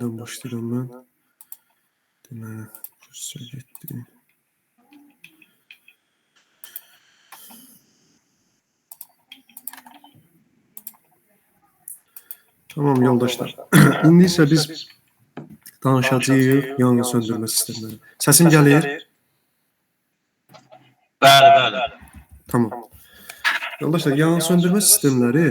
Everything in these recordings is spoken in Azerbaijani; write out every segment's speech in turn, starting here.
Yenidən başlayıram mən. Deməli, kursor getdi. Tamam yoldaşlar. İndi isə biz danışacağıq yanğın söndürmə sistemləri. Səsim gəlir? Bəli, bəli. Tamam. Yoldaşlar, yanğın söndürmə sistemləri,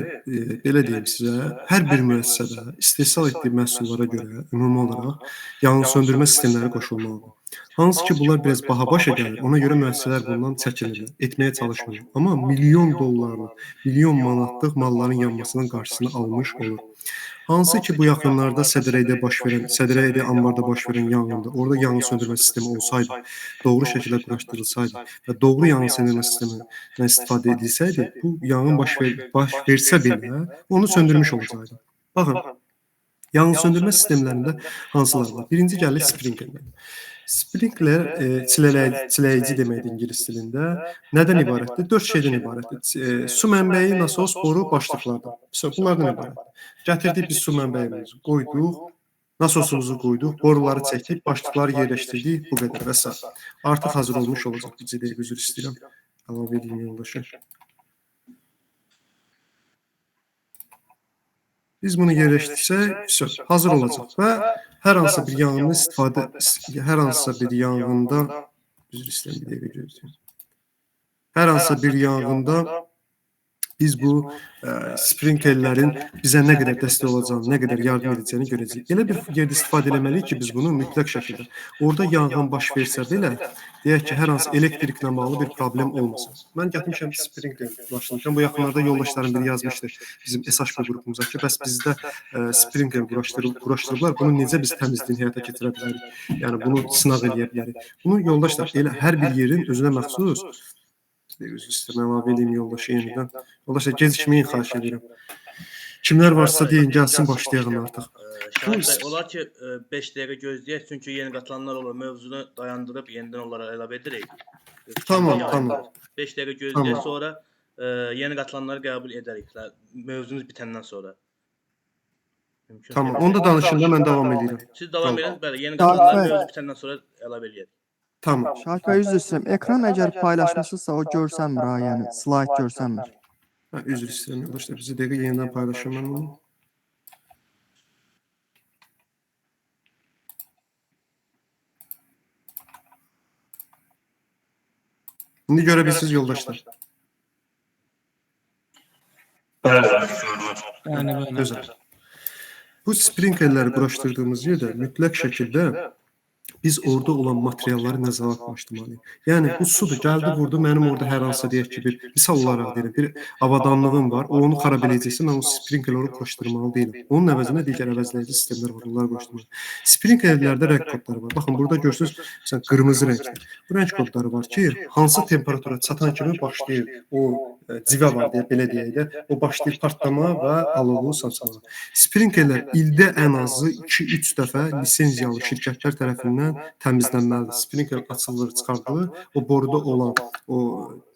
belə deyim sizə, hər bir müəssisədə istehsal etdiyi məhsullara görə ümumi olaraq yanğın söndürmə sistemləri qoşulmalıdır. Hansı ki, bunlar biraz baha başa gəlir, ona görə müəssisələr bundan çəkinirlər, etməyə çalışmırlar. Amma milyon dollarlıq, milyon manatlıq malların yanmasının qarşısını almış olur. Hansı ki, bu yaxınlarda Sədrəydə baş verən, Sədrəydə ambarda baş verən yanğında orada yanğın söndürmə sistemi olsaydı, doğru şəkildə quraşdırılsaydı və doğru yanğın söndürmə sistemindən istifadə edilsəydi, bu yanğın baş versə belə onu söndürmüş olacaqdı. Baxın, yanğın söndürmə sistemlərində hansılar var? Birinci gəlir sprinklerlər. Sprinkler çiləyici deməkdir ingilis dilində. Nədən ibarətdir? 4 şeydən ibarətdir. Su mənbəyi, nasos, boru, başlıqlardan. Bunlardan ibarətdir. Gətirdik biz su mənbəyimizi, qoyduq, nasosumuzu qoyduq, boruları çəkdik, başlıqları yerləşdirdik, bu qədər və sair. Artıq hazır olmuş olacaq. Bir dəqiqə üzr istəyirəm. Əlavə edeyim yoldaşa. Biz bunu yerləşdirsək, hazır olacaq və hər hansısa bir yanğında istifadə, hər hansısa bir yanğında, üzr istəyirəm, bir dəqiqə gözləyim. Hər hansısa bir yanğında biz bu sprinklerlərin bizə nə qədər dəstək olacağını, nə qədər yardım edəcəyini görəcəyik. Elə bir yerdə istifadə eləməliyik ki, biz bunu mütləq şəkildə. Orada yanğın baş versə belə, deyək ki, hər hansı elektriklə bağlı bir problem olmasın. Mən gətirmişəm sprinkler quraşdırmışam. Bu yaxınlarda yoldaşlarım biri yazmışdı bizim SHP qrupumuza ki, bəs bizdə sprinkler quraşdırıblar, bunu necə biz təmizliyini həyata keçirə bilərik? Yəni, bunu sınaq eləyə bilərik. Bunu yoldaşlar, elə hər bir yerin özünə məxsus. Üzr istəyirəm, əlavə edeyim yoldaşı yenidən. Yoldaşlar, gecikməyin, xahiş edirəm. Kimlər varsa deyin, gəlsin, başlayalım artıq. Şahid bəy, olar ki, 5 dəqiqə gözləyək, çünki yeni qatılanlar olur. Mövzunu dayandırıb yenidən onlara əlavə edirik. Tamam, tamam. 5 dəqiqə gözləyək, sonra yeni qatılanları qəbul edərik. Mövzunuz bitəndən sonra. Mümkün. Tamam, onu da danışın da, mən davam edirəm. Siz davam edin, bəli, yeni qatılanları mövzu bitəndən sonra əlavə eləyək. Tamam. Şahid bəy, üzr istəyirəm. Ekran əgər paylaşmışsınızsa o görsənmir ha, yəni slayd görsənmir. Hə, üzr istəyirəm yoldaşlar, bizi dəqiqə yenidən paylaşıram mən onu. İndi görə bilirsiniz yoldaşlar. Bəli, görünür. Bəli, bəli. Gözəl. Bu sprinklerləri quraşdırdığımız yerdə mütləq şəkildə biz orada olan materialları nəzərə başlamalıyıq. Yəni bu sudur, gəldi vurdu, mənim orada hər hansısa deyək ki, bir misal olaraq deyirəm, bir avadanlığım var, o onu xarab eləyəcəksə, mən o sprinklerləri quraşdırmalı deyiləm. Onun əvəzinə digər əvəzləyici sistemlər var, onları quraşdırmalıyam. Sprinklerlərdə rəng kodları var. Baxın, burada görürsünüz, məsələn, qırmızı rəngli. Bu rəng kodları var ki, hansı temperatura çatan kimi başlayır o civə var deyə, belə deyək də, o başlayır partlama və alovu saçmağa. Sprinklerlər ildə ən azı 2-3 dəfə lisenziyalı şirkətlər tərəfindən təmizlənməlidir. Sprinkler açılır, çıxardılır, o boruda olan, o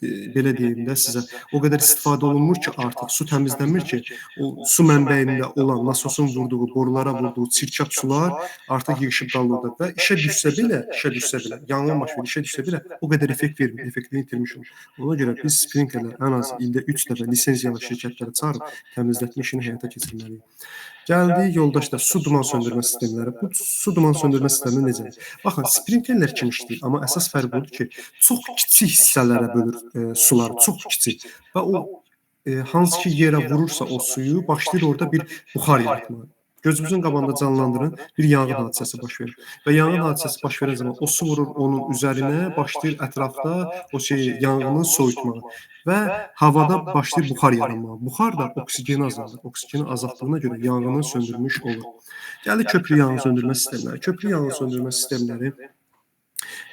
belə deyim də sizə, o qədər istifadə olunmur ki, artıq su təmizlənmir ki, o su mənbəyində olan nasosun vurduğu, borulara vurduğu çirkab sular artıq yığışıb qalır orada və işə düşsə belə, yanğın baş verir, işə düşsə belə o qədər effekt vermir, effektini itirmiş olur. Ona görə biz sprinklerlər ən az ildə 3 dəfə lisenziyalı şirkətləri çağırıb təmizlətmə işini həyata keçirməliyik. Gəldi yoldaşlar, su duman söndürmə sistemləri. Bu su duman söndürmə sistemi necədir? Baxın, sprinklerlər kimi işləyir, amma əsas fərq budur ki, çox kiçik hissələrə bölür suları, çox kiçik. Və o hansı ki yerə vurursa o suyu, başlayır orada bir buxar yaratmağa. Gözümüzün qabağında canlandırın, bir yanğın hadisəsi baş verir. Və yanğın hadisəsi baş verən zaman o su vurur onun üzərinə, başlayır ətrafda o şeyi, yanğını soyutmağa və havada başlayır buxar yaranmağa. Buxar da oksigeni azaldır. Oksigeni azaltdığına görə yanğını söndürmüş olur. Gəlir köprü yanğın söndürmə sistemləri. Köprü yanğın söndürmə sistemləri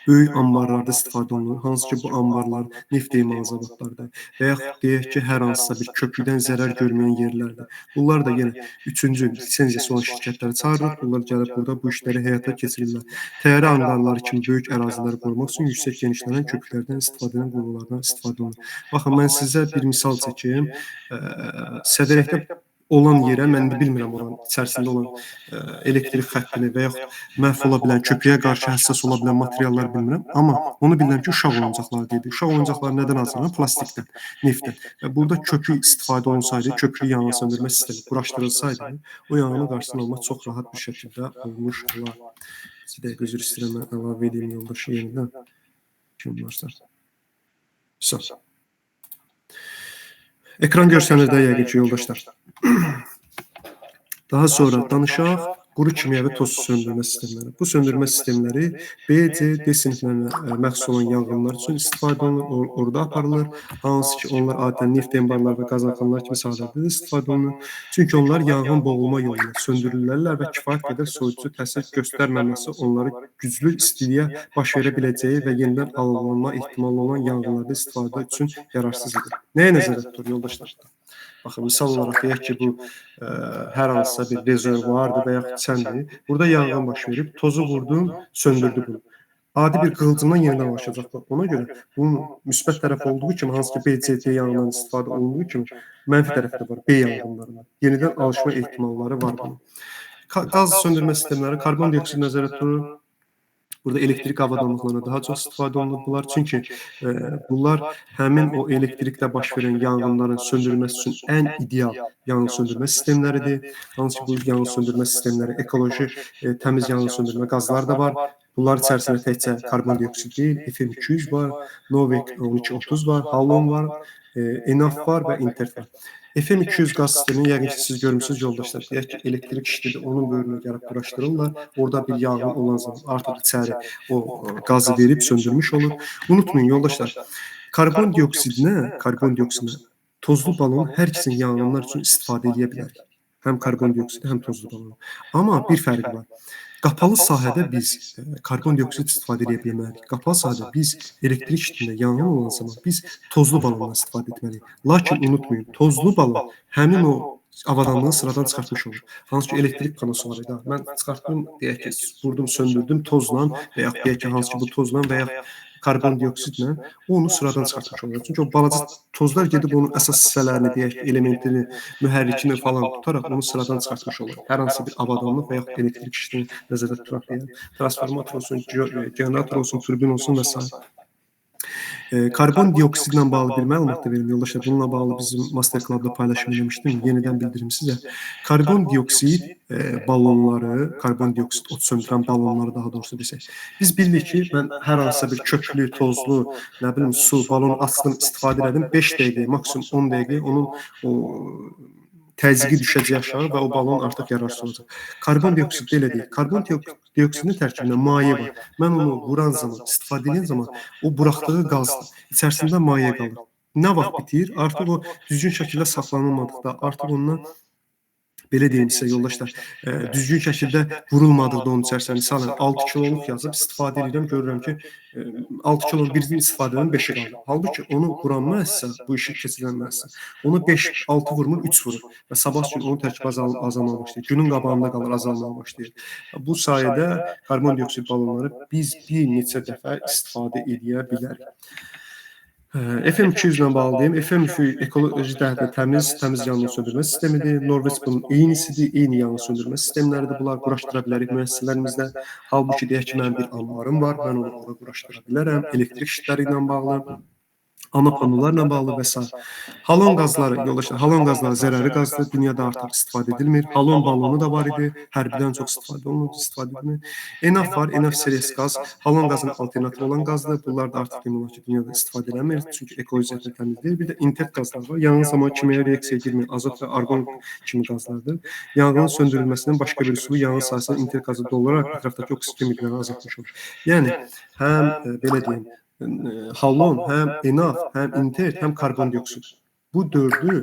böyük ambarlarda istifadə olunur. Hansı ki, bu ambarlar neft emalı zavodlarda və yaxud deyək ki, hər hansısa bir köprüdən zərər görməyən yerlərdə. Bunlar da yenə üçüncü lisenziyası olan şirkətləri çağırır. Bunlar gəlib burada bu işləri həyata keçirirlər. Təyyarə anqarları kimi böyük əraziləri qorumaq üçün yüksək genişlənən köprülərdən istifadə edən qurğulardan istifadə olunur. Baxın, mən sizə bir misal çəkim. Sədərəkdə olan yerə, mən indi bilmirəm oranın içərisində olan elektrik xəttini və yaxud məhv ola bilən, köpüyə qarşı həssas ola bilən materiallar bilmirəm, amma onu bilirəm ki, uşaq oyuncaqları deyildi. Uşaq oyuncaqları nədən hazırlanır? Plastikdən, neftdən. Və burada köpük istifadə olunsaydı, köpüklü yanğın söndürmə sistemi quraşdırılsaydı, o yanğının qarşısını almaq çox rahat bir şəkildə olmuş olar. Bir dəqiqə üzr istəyirəm, mən əlavə edeyim yoldaşı yenidən. Kim varsa. So. Ekran görsənir də yəqin ki, yoldaşlar. Daha sonra danışaq quru kimyəvi toz söndürmə sistemləri. Bu söndürmə sistemləri B, C, D siniflərinə məxsus olan yanğınlar üçün istifadə olunur, orada aparılır. Hansı ki, onlar adətən neft embarlar və qazanxanalar kimi sahələrdə də istifadə olunur. Çünki onlar yanğın boğulma yolu ilə söndürülürlər və kifayət qədər soyuducu təsir göstərməməsi onları güclü istiliyə baş verə biləcəyi və yenidən alovlanma ehtimalı olan yanğınlarda istifadə üçün yararsız edir. Nəyə nəzərdə tutur yoldaşlar? Baxın, misal olaraq deyək ki, bu hər hansısa bir rezervuardır və yaxud çəndir. Burada yanğın baş verib, tozu vurdum, söndürdü bunu. Adi bir qığılcımdan yenidən alışacaqlar. Ona görə bunun müsbət tərəfi olduğu kimi, hansı ki B, C, D yanğından istifadə olunduğu kimi, mənfi tərəfi də var, B yanğınlarına. Yenidən alışma ehtimalları var bunun. Qaz söndürmə sistemləri karbondioksid nəzərdə tutur. Burada elektrik avadanlıqlarına daha çox istifadə olunur bunlar. Çünki bunlar həmin o elektrikdə baş verən yanğınların söndürülməsi üçün ən ideal yanğın söndürmə sistemləridir. Hansı ki, bu yanğın söndürmə sistemləri ekoloji təmiz yanğın söndürmə qazları da var. Bunlar içərisində təkcə karbondioksid deyil, FM200 var, Novec 1230 var, Halon var, ENAF var və Intert var. FM200 qaz sistemini yəqin ki, siz görmüsünüz yoldaşlar. Deyək ki, elektrik işlədi, onun böyrünə gəlib quraşdırırlar. Orada bir yanğın olan zaman artıq içəri o qazı verib söndürmüş olur. Unutmayın yoldaşlar, karbondioksidinə tozlu balon hər ikisini yanğınlar üçün istifadə edə bilərik. Həm karbondioksid, həm tozlu balon. Amma bir fərqi var. Qapalı sahədə biz karbondioksid istifadə edə bilmərik. Qapalı sahədə biz elektrik işində yanğın olan zaman biz tozlu balondan istifadə etməliyik. Lakin unutmayın, tozlu balon həmin o avadanlığı sıradan çıxartmış olur. Hansı ki, elektrik panosu var idi. Mən çıxartdım, deyək ki, vurdum, söndürdüm tozla və yaxud deyək ki, hansı ki, bu tozla və yaxud karbondioksidlə o onu sıradan çıxartmış olur. Çünki o balaca tozlar gedib onun əsas hissələrini, deyək ki, elementini, mühərrikini falan tutaraq onu sıradan çıxartmış olur. Hər hansı bir avadanlıq və yaxud elektrik işini nəzərdə tutaraq deyək, transformator olsun, generator olsun, turbin olsun və s. Karbondioksidlə bağlı bir məlumat da verim yoldaşlar. Bununla bağlı bizim Master Club'da paylaşım eləmişdim. Yenidən bildirim sizə. Karbondioksid balonları, karbondioksid od söndürən balonları daha doğrusu desək. Biz bilirik ki, mən hər hansısa bir köklü, tozlu, nə bilim, su balonu açdım, istifadə elədim. 5 dəqiqə, maksimum 10 dəqiqə onun o təzyiqi düşəcək aşağı və o balon artıq yararsız olacaq. Karbondioksid də elə deyil. Karbondioksidin tərkibində maye var. Mən onu vuran zaman, istifadə edən zaman o buraxdığı qazdır. İçərisində maye qalır. Nə vaxt bitir? Artıq o düzgün şəkildə saxlanılmadıqda, artıq ondan belə deyim sizə yoldaşlar, düzgün şəkildə vurulmadıqda onun içərisində, misalən 6 kiloluq yazıb istifadə edirəm, görürəm ki, 6 kilonun birini istifadə edirəm, 5-i qalır. Halbuki onu vuran müəssisə, bu işi keçirən müəssisə, onu 5-6 vurmur, 3 vurur və sabah üçün onun tərkibi azalmağa başlayır. Günün qabağında qalır, azalmağa başlayır. Bu sayədə karbondioksid balonları biz bir neçə dəfə istifadə edə bilərik. FM200 ilə bağlı deyim. FM200 ekoloji cəhətdən təmiz yanğın söndürmə sistemidir. Norveç bunun eynisidir, eyni yanğın söndürmə sistemləridir. Bunlar quraşdıra bilərik müəssisələrimizdə. Halbuki deyək ki, mənim bir anbarım var, mən onu ora quraşdıra bilərəm. Elektrik işləri ilə bağlı, ana panolarla bağlı və s. Halon qazları, yoldaşlar, halon qazları zərərli qazdır. Dünyada artıq istifadə edilmir. Halon balonu da var idi. Hərbidən çox istifadə olunur, istifadə edilmir. ENAF var, ENAF seriyası qaz. Halon qazının alternativi olan qazdır. Bunlar da artıq demək olar ki, dünyada istifadə edilmir. Çünki ekoloji cəhətdən təmiz deyil. Bir də intert qazlar var. Yanğın zamanı kimyəvi reaksiyaya girməyən azot və arqon kimi qazlardır. Yanğının söndürülməsinin başqa bir üsulu yanğın sahəsində intert qazı dolduraraq ətrafdakı oksigen miqdarını azaltmış olur. Yəni, həm belə deyim, halon, həm ENAF, həm intert, həm karbondioksid. Bu dördü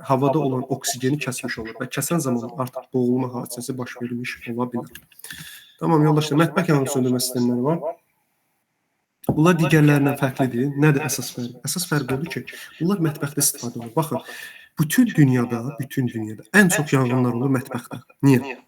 havada olan oksigeni kəsmiş olur və kəsən zaman artıq boğulma hadisəsi baş vermiş ola bilər. Tamam yoldaşlar, mətbəx yanğın söndürmə sistemləri var. Bunlar digərlərindən fərqlidir. Nədir əsas fərq? Əsas fərq odur ki, bunlar mətbəxdə istifadə olunur. Baxın, bütün dünyada ən çox yanğınlar olur mətbəxdə. Niyə?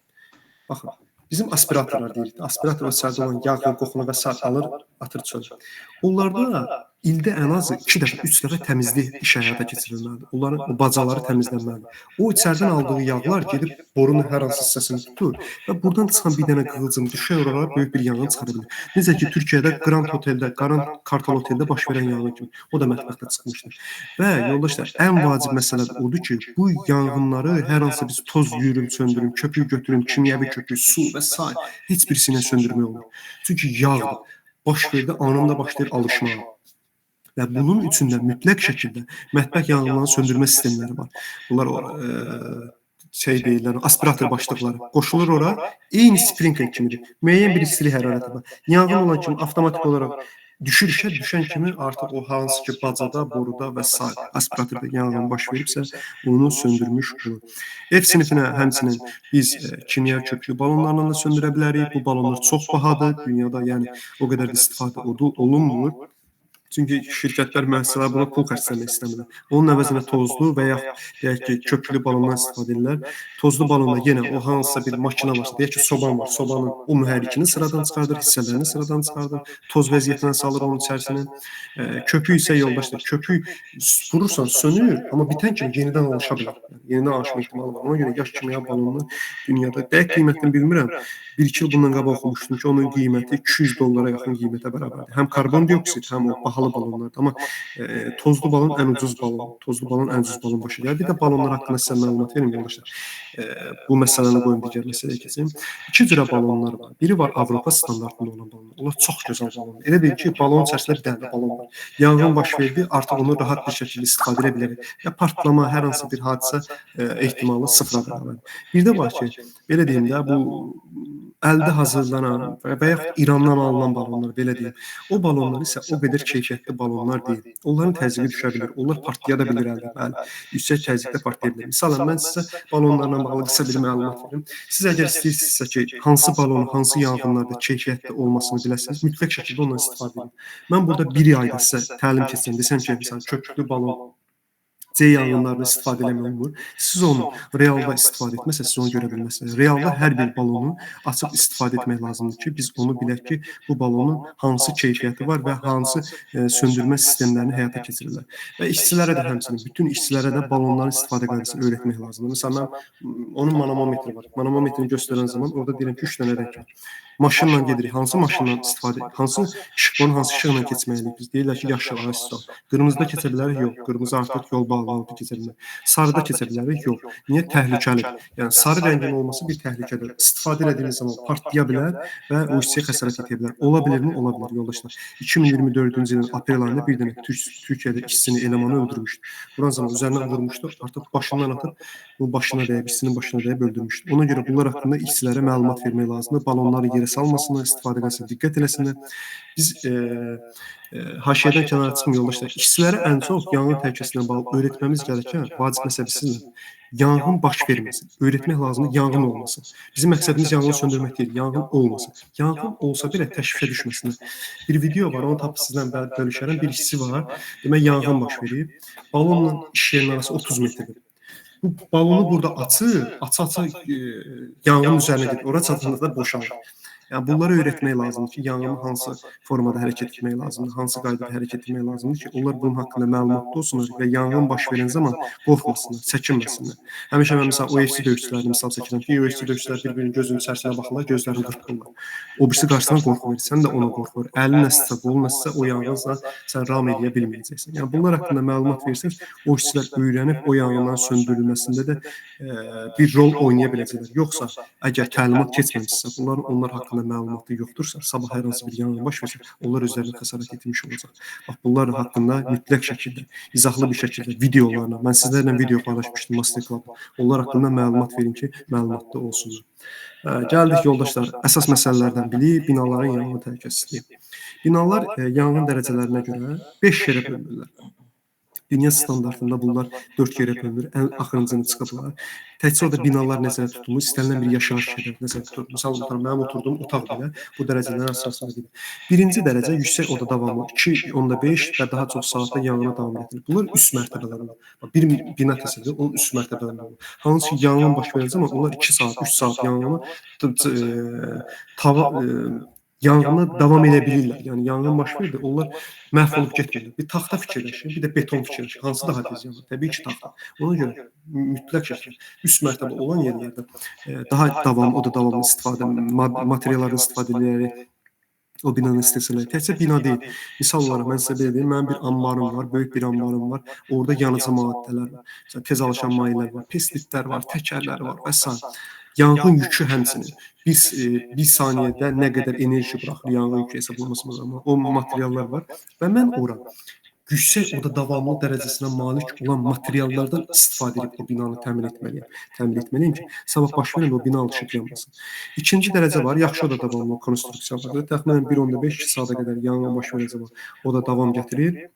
Baxın, bizim aspiratorlar deyirik. Aspirator o içəridə olan yağı, qoxunu və s. alır, atır çölə. Onlarda ildə ən azı 2 dəfə, 3 dəfə təmizlik iş həyata keçirilməlidir. Onların o bacaları təmizlənməlidir. O içəridən aldığı yağlar gedib borunun hər hansı hissəsini tutur və buradan çıxan bir dənə qığılcım düşər oralara böyük bir yanğın çıxara bilər. Necə ki Türkiyədə Grand Hoteldə, Grand Kartal Oteldə baş verən yanğın kimi, o da mətbəxdə çıxmışdı. Və yoldaşlar, ən vacib məsələ də odur ki, bu yanğınları hər hansı biz toz yuyurum, söndürüm, köpük götürüm, kimyəvi köpük, su və sair heç birisi ilə söndürmək olmur. Çünki yağdır. Baş verdi, anında başlayır alışmağa. Və bunun üçün də mütləq şəkildə mətbəx yanğınlarını söndürmə sistemləri var. Bunlar o şey deyirlər, aspirator başlıqları qoşulur ora, eyni sprinkler kimidir. Müəyyən bir istilik hərarəti var. Yanğın olan kimi avtomatik olaraq düşür işə, düşən kimi artıq o hansı ki bacada, boruda və sair aspiratorda yanğın baş veribsə, onu söndürmüş olur. F sinifinə həmçinin biz kimya köpüklü balonlarla da söndürə bilərik. Bu balonlar çox bahadır. Dünyada yəni o qədər də istifadə olunmur. Çünki şirkətlər, müəssisələr buna pul xərcləmək istəmirlər. Onun əvəzinə tozlu və yaxud deyək ki, köpüklü balondan istifadə edirlər. Tozlu balonda yenə o hansısa bir maşına varsa, deyək ki, soban var, sobanın o mühərrikini sıradan çıxardır, hissələrini sıradan çıxardır, toz vəziyyətinə salır onun içərisini. Köpük isə yoldaşlar, köpük vurursan sönür, amma bitən kimi yenidən alışa bilər. Yəni, yenidən alışma ehtimalı var. Ona görə yaş kimya balonunu dünyada dəqiq qiymətini bilmirəm. 1-2 il bundan qabaq oxumuşdum ki, onun qiyməti 200 dollara yaxın qiymətə bərabərdir. Həm karbondioksid, həm o bahalı balonlardır. Amma tozlu balon ən ucuz balon. Tozlu balon ən ucuz balon başa gəlir. Bir də balonlar haqqında sizə məlumat verim yoldaşlar. Bu məsələni qoyum digər məsələyə keçim. İki cürə balonlar var. Biri var Avropa standartında olan balonlar. Onlar çox gözəl balonlar. Elə bil ki, balon içərisində bir dənə də balon var. Yanğın baş verdi, artıq onu rahat bir şəkildə istifadə edə bilərik. Ya partlama, hər hansı bir hadisə ehtimalı sıfıra bərabərdir. Bir də var ki, belə deyim də, bu əldə hazırlanan və yaxud İrandan alınan balonlar, belə deyim. O balonlar isə o qədər keyfiyyətli balonlar deyil. Onların təzyiqi düşə bilər, onlar partlaya da bilər əldə. Bəli, yüksək təzyiqdə partlaya bilər. Misalən, mən sizə balonlarla bağlı qısa bir məlumat verim. Siz əgər istəyirsinizsə ki, hansı balonun hansı yanğınlarda keyfiyyətli olmasını biləsiniz, mütləq şəkildə ondan istifadə edin. Mən burada bir ayda sizə təlim keçsəm, desəm ki, məsələn, köpüklü balon C yanğınlarını istifadə eləmək olmur. Siz onu realda istifadə etməsəniz, siz onu görə bilməzsiniz. Realda hər bir balonu açıb istifadə etmək lazımdır ki, biz onu bilək ki, bu balonun hansı keyfiyyəti var və hansı söndürmə sistemlərini həyata keçirirlər. Və işçilərə də həmçinin, bütün işçilərə də balonların istifadə qaydasını öyrətmək lazımdır. Məsələn, mən, onun manometri var. Manometrini göstərən zaman orada deyirəm ki, 3 dənə rəng var. Maşınla gedirik. Hansı maşınla istifadə, hansı işıqların hansı işıqla keçməliyik biz? Deyirlər ki, yaşıl, ayısız. Qırmızıda keçə bilərik? Yox. Qırmızı artıq yol bağlanıbdır, keçə bilmərik. Sarıda keçə bilərik? Yox. Niyə? Təhlükəlidir. Yəni sarı rəngin olması bir təhlükədir. İstifadə elədiyimiz zaman partlaya bilər və o işçiyə xəsarət yetirə bilər. Ola bilirmi? Ola bilər yoldaşlar. 2024-cü ilin aprel ayında bir dənə Türkiyədə işçini, elemanı öldürmüşdü. Vuran zaman üzərindən vurmuşdu, artıq başından atıb bu başına dəyib, işçinin başına dəyib öldürmüşdü. Ona görə bunlar haqqında işçilərə məlumat vermək lazımdır. Balonları yerə salmasınlar, istifadə eləsinlər, diqqət eləsinlər. Biz haşiyədən kənara çıxmıyor yoldaşlar. İşçilərə ən çox yanğın təhlükəsizliyinə bağlı öyrətməmiz gərəkən vacib məsələ sizin yanğın baş verməsin. Öyrətmək lazımdır, yanğın olmasın. Bizim məqsədimiz yanğını söndürmək deyil, yanğın olmasın. Yanğın olsa belə təşvişə düşməsinlər. Bir video var, onu tapıb sizlə bölüşərəm. Bir işçi var, demək yanğın baş verib. Balonla iş yerinin arası 30 metrdir. Bu balonu burada açır, aça-aça yanğın üzərinə gedir. Ora çatanda da boşalır. Yəni bunları öyrətmək lazımdır ki, yanğını hansı formada hərəkət etmək lazımdır, hansı qaydada hərəkət etmək lazımdır ki, onlar bunun haqqında məlumatlı olsunlar və yanğın baş verən zaman qorxmasınlar, çəkinməsinlər. Həmişə mən məsələn UFC döyüşçülərini misal çəkirəm ki, UFC döyüşçülər bir-birinin gözünün içərisinə baxırlar, gözlərini qırpırlar. O birisi qarşısından qorxu verir, sən də ona qorxu ver. Əlin nəsə, qolun nəsə o yanğınsa sən ram eləyə bilməyəcəksən. Yəni bunlar haqqında məlumat versək, o işçilər öyrənib o yanğınların söndürülməsində də bir rol oynaya biləcəklər. Yoxsa əgər təlimat keçməmişsə, bunların onlar haqqında məlumatı yoxdursa, sabah hər hansı bir yanğın baş versə, onlar özlərinə xəsarət etmiş olacaq. Bax, bunların haqqında mütləq şəkildə, izahlı bir şəkildə videolarla, mən sizlərlə video paylaşmışdım Master Club-da. Onlar haqqında məlumat verin ki, məlumatlı olsunlar. Gəldik yoldaşlar, əsas məsələlərdən biri binaların yanğın təhlükəsizliyi. Binalar yanğın dərəcələrinə görə 5 yerə bölünürlər. Dünya standartında bunlar 4 yerə bölünür, ən axırıncını çıxıblar. Təkcə orada binalar nəzərdə tutulmur, istənilən bir yaşayış yeri nəzərdə tutulur. Misal olaraq, mənim oturduğum otaq belə bu dərəcələrin əsasında gedir. Birinci dərəcə yüksək oda davamlı 2,5 və daha çox saatda yanğına davam edilir. Bunlar üst mərtəbələrində. Bir bina təsəvvür, onun üst mərtəbələrində olur. Hansı ki, yanğın baş verən zaman onlar 2 saat, 3 saat yanğını tava Yanğına davam edə bilirlər. Yəni yanğın baş verdi, onlar məhv olub getmirlər. Bir taxta fikirləşin, bir də beton fikirləşin. Hansı daha tez yanar? Təbii ki, taxta. Ona görə mütləq şəkildə üst mərtəbə olan yerlərdə daha davam, o da davamlı istifadə materiallardan istifadə edərək o binanın istehsalı. Təkcə bina deyil. Misal olaraq mən sizə belə deyim, mənim bir ambarım var, böyük bir ambarım var. Orada yanıcı maddələr var. Məsələn, tez alışan mayelər var, pestlitlər var, təkərlər var və sair. Yanğın yükü həmçinin bir saniyədə nə qədər enerji buraxır yanğın yükü hesablaması var, o materiallar var və mən ora yüksək oda davamlı dərəcəsinə malik olan materiallardan istifadə edib o binanı təmin etməliyəm. Təmin etməliyəm ki, sabah baş verən o bina alışıb yanmasın. İkinci dərəcə var, yaxşı oda davamlı konstruksiyalardır. Təxminən 1.5-2 saata qədər yanğın baş verən zaman o da davam gətirir.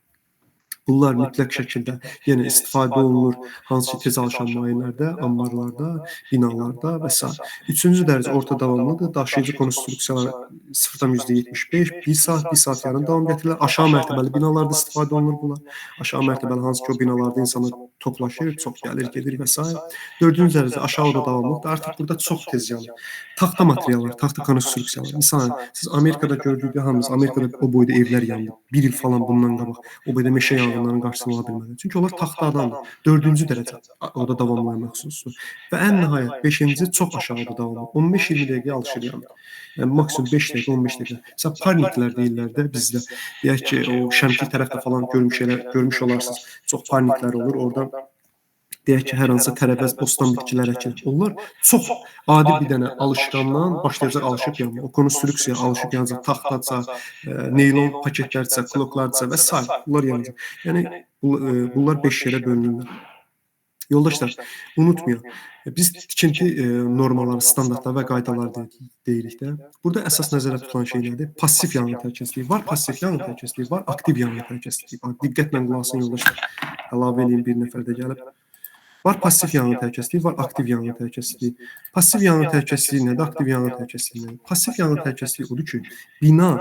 Bunlar mütləq şəkildə yenə istifadə olunur hansı ki tez alışan mayelərdə, ambarlarda, binalarda və sair. Üçüncü dərəcə orta davamlıdır. Daşıyıcı konstruksiyalar 0,75, 1 saat, 1 saat yarım davam gətirirlər. Aşağı mərtəbəli binalarda istifadə olunur bunlar. Aşağı mərtəbəli hansı ki o binalarda insanlar toplaşır, çox gəlir, gedir və sair. Dördüncü dərəcə aşağı oda davamlıdır. Artıq burada çox tez yanır. Taxta materiallar, taxta konstruksiyalar. Məsələn, siz Amerikada gördüyünüz hamınız Amerikada o boyda evlər yandı. Bir il falan bundan qabaq o boyda meşə yanğınlarının qarşısını ala bilmədilər. Çünki onlar taxtadandır. Dördüncü dərəcə oda davamlıya məxsusdur. Və ən nəhayət beşinci çox aşağı oda davamlı. 15-20 dəqiqəyə alışır yanır. Yəni maksimum 5 dəqiqə, 15 dəqiqə. Məsələn, parniklər deyirlər də bizdə. Deyək ki, o Şəmkir tərəfdə falan görmüş olarsınız. Çox parniklər olur. Orada deyək ki, hər hansısa tərəvəz, bostan bitkilər əkilir. Onlar çox adi bir dənə alışqandan başlayacaq alışıb yanmaq. O konstruksiya alışıb yanacaq, taxtaca, neylon paketlərcə, kloklarca və sair. Bunlar yanacaq. Yəni bunlar 5 yerə bölünürlər. Yoldaşlar, unutmayın. Biz tikinti normaları, standartları və qaydaları deyirik də. Burada əsas nəzərdə tutulan şey nədir? Passiv yanğın təhlükəsizliyi var, passiv yanğın təhlükəsizliyi var, aktiv yanğın təhlükəsizliyi var. Diqqətlə qulaq asın yoldaşlar. Əlavə eləyim, bir nəfər də gəlib. Var passiv yanğın təhlükəsizliyi, var aktiv yanğın təhlükəsizliyi. Passiv yanğın təhlükəsizliyi nədir? Aktiv yanğın təhlükəsizliyi nədir? Passiv yanğın təhlükəsizliyi odur ki, bina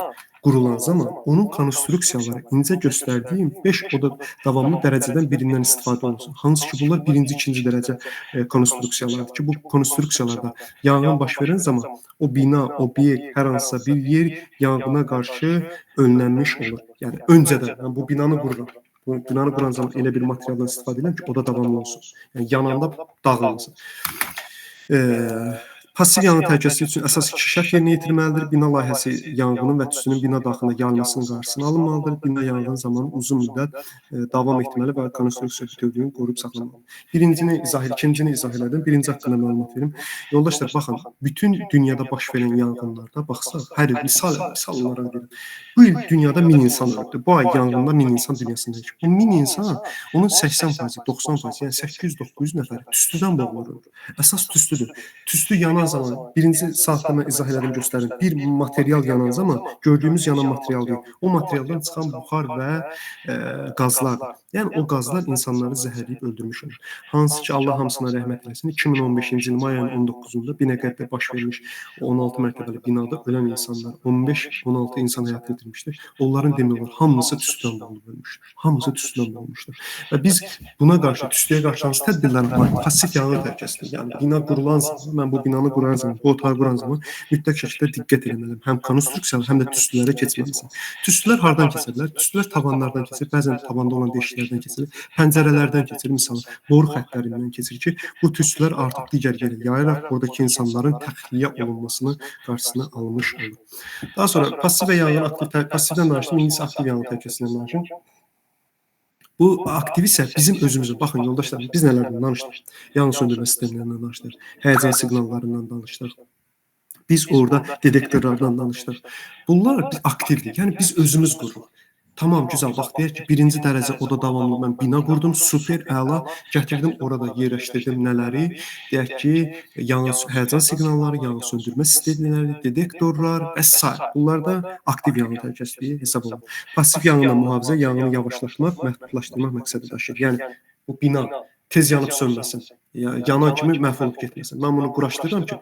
qurulan zaman onun konstruksiyaları incə göstərdiyim 5 oda davamlı dərəcədən birindən istifadə olunsun. Hansı ki, bunlar birinci, ikinci dərəcə konstruksiyalardır ki, bu konstruksiyalarda yanğın baş verən zaman o bina, obyekt, hər hansısa bir yer yanğına qarşı önlənmiş olur. Yəni öncədən mən bu binanı qururam. Bu binanı quran zaman elə bir materialdan istifadə edirəm ki, o da davamlı olsun. Yəni yananda dağılmasın. Passiv yanğın təhlükəsizliyi üçün əsas iki şərt yerinə yetirilməlidir. Bina layihəsi yanğının və tüstünün bina daxilində yayılmasının qarşısını alınmalıdır. Bina yanğın zamanı uzun müddət davam etməli və konstruksiya bütövlüyünü qoruyub saxlamalıdır. Birincini izah, ikincini izah elədim. Birinci haqqında məlumat verim. Yoldaşlar, baxın, bütün dünyada baş verən yanğınlarda baxsaq, hər il misal olaraq deyirəm. Bu il dünyada 1000 insan öldü. Bu ay yanğında 1000 insan dünyasında yaşayır. Bu 1000 insan, onun 80%, 90%, yəni 800-900 nəfəri tüstüdən boğulur. Əsas tüstüdür. Tüstü yanan zaman, birinci saatda mən izah elədim, göstərdim. Bir material yanan zaman gördüyümüz yanan material deyil. O materialdan çıxan buxar və qazlardır. Yəni o qazlar insanları zəhərləyib öldürmüş olur. Hansı ki, Allah hamısına rəhmət eləsin. 2015-ci il may ayının 19-da Binəqədidə baş vermiş 16 mərtəbəli binada ölən insanlar, 15-16 insan həyatını itirmişdi. Onların demək olar hamısı tüstüdən boğulub ölmüşdür. Hamısı tüstüdən boğulmuşdur. Və biz buna qarşı, tüstüyə qarşı hansı tədbirlər var? Passiv yanğın təhlükəsizliyi. Yəni bina qurulan zaman, mən bu binanı quran zaman, bu otağı quran zaman mütləq şəkildə diqqət etməliyəm. Həm konstruksiyalar, həm də tüstülərə keçməlisən. Tüstülər hardan keçə bilər? Tüstülər tavanlardan keçir, bəzən tavanda olan deşiklərdən keçir, pəncərələrdən keçir, məsələn, boru xəttlərindən keçir ki, bu tüstülər artıq digər yerə yayaraq oradakı insanların təxliyə olunmasını qarşısını almış olur. Daha sonra passiv və yanğın aktiv, passivdən danışdım, indi isə aktiv yanğın təhlükəsindən danışım. Bu aktiv isə bizim özümüzün, baxın yoldaşlar, biz nələrdən danışdıq? Yanğın söndürmə sistemlərindən danışdıq, həyəcan siqnallarından danışdıq. Biz orada detektorlardan danışdıq. Bunlar aktivdir, yəni biz özümüz qururuq. Tamam, gözəl, bax, deyək ki, birinci dərəcə oda davamlı mən bina qurdum, super, əla, gətirdim, orada yerləşdirdim nələri, deyək ki, yanğın, həyəcan siqnalları, yanğın söndürmə sistemləri, detektorlar və sair. Bunlar da aktiv yanğın təhlükəsizliyi hesab olunur. Pasiv yanğından mühafizə, yanğını yavaşlatmaq, məhdudlaşdırmaq məqsədi daşıyır. Yəni, bu bina tez yanıb sönməsin, yanan kimi məhv olub getməsin. Mən bunu quraşdırıram ki,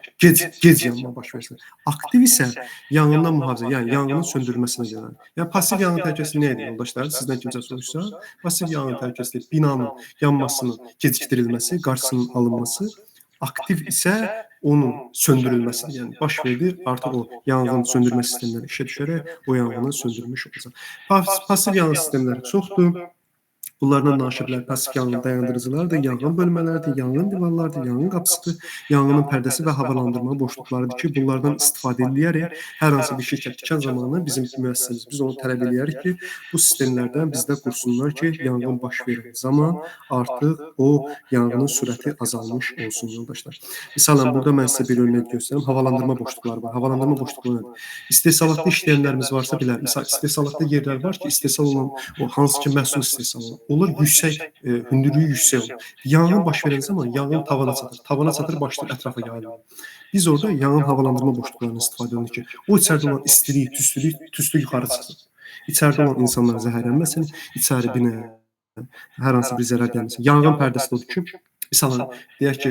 gec yanma baş versin. Aktiv isə yanğından mühafizə, yəni yanğının söndürülməsinə yönəlir. Yəni pasiv yanğın təhlükəsizliyi nə edir yoldaşlar? Sizdən kimsə soruşsa, pasiv yanğın təhlükəsizliyi binanın yanmasının gecikdirilməsi, qarşısının alınması. Aktiv isə Onun söndürülməsidir. Yəni baş verdi, artıq o yanğın söndürmə sistemləri işə düşərək o yanğını söndürmüş olacaq. Pasiv yanğın sistemləri çoxdur. Bunlardan danışa bilər pasiv yanğın dayandırıcılardır, yanğın bölmələridir, yanğın divarlarıdır, yanğın qapısıdır, yanğının pərdəsi və havalandırma boşluqlarıdır ki, bunlardan istifadə edərək hər hansı bir şirkət tikan zamanı bizim müəssisəmiz, biz onu tələb eləyərik ki, bu sistemlərdən bizdə qursunlar ki, yanğın baş verən zaman artıq o yanğının sürəti azalmış olsun yoldaşlar. Misalən, burada mən sizə bir örnək göstərim. Havalandırma boşluqları var. Havalandırma boşluqları nədir? İstehsalatda işləyənlərimiz varsa bilər. Misal, istehsalatda yerlər var ki, istehsal olan o hansı ki məhsul istehsal olan olur, yüksək, hündürlüyü yüksək olur. Yanğın baş verən zaman yanğın tavana çatır. Tavana çatır, başlayır ətrafa yayılır. Biz orada yanğın havalandırma boşluqlarını istifadə edirik ki, o içəridə olan istilik, tüstülük, tüstü yuxarı çıxsın. İçəridə olan insanlar zəhərlənməsin, içəri binaya hər hansı bir zərər gəlməsin. Yanğın pərdəsi də odur ki, misalən, deyək ki,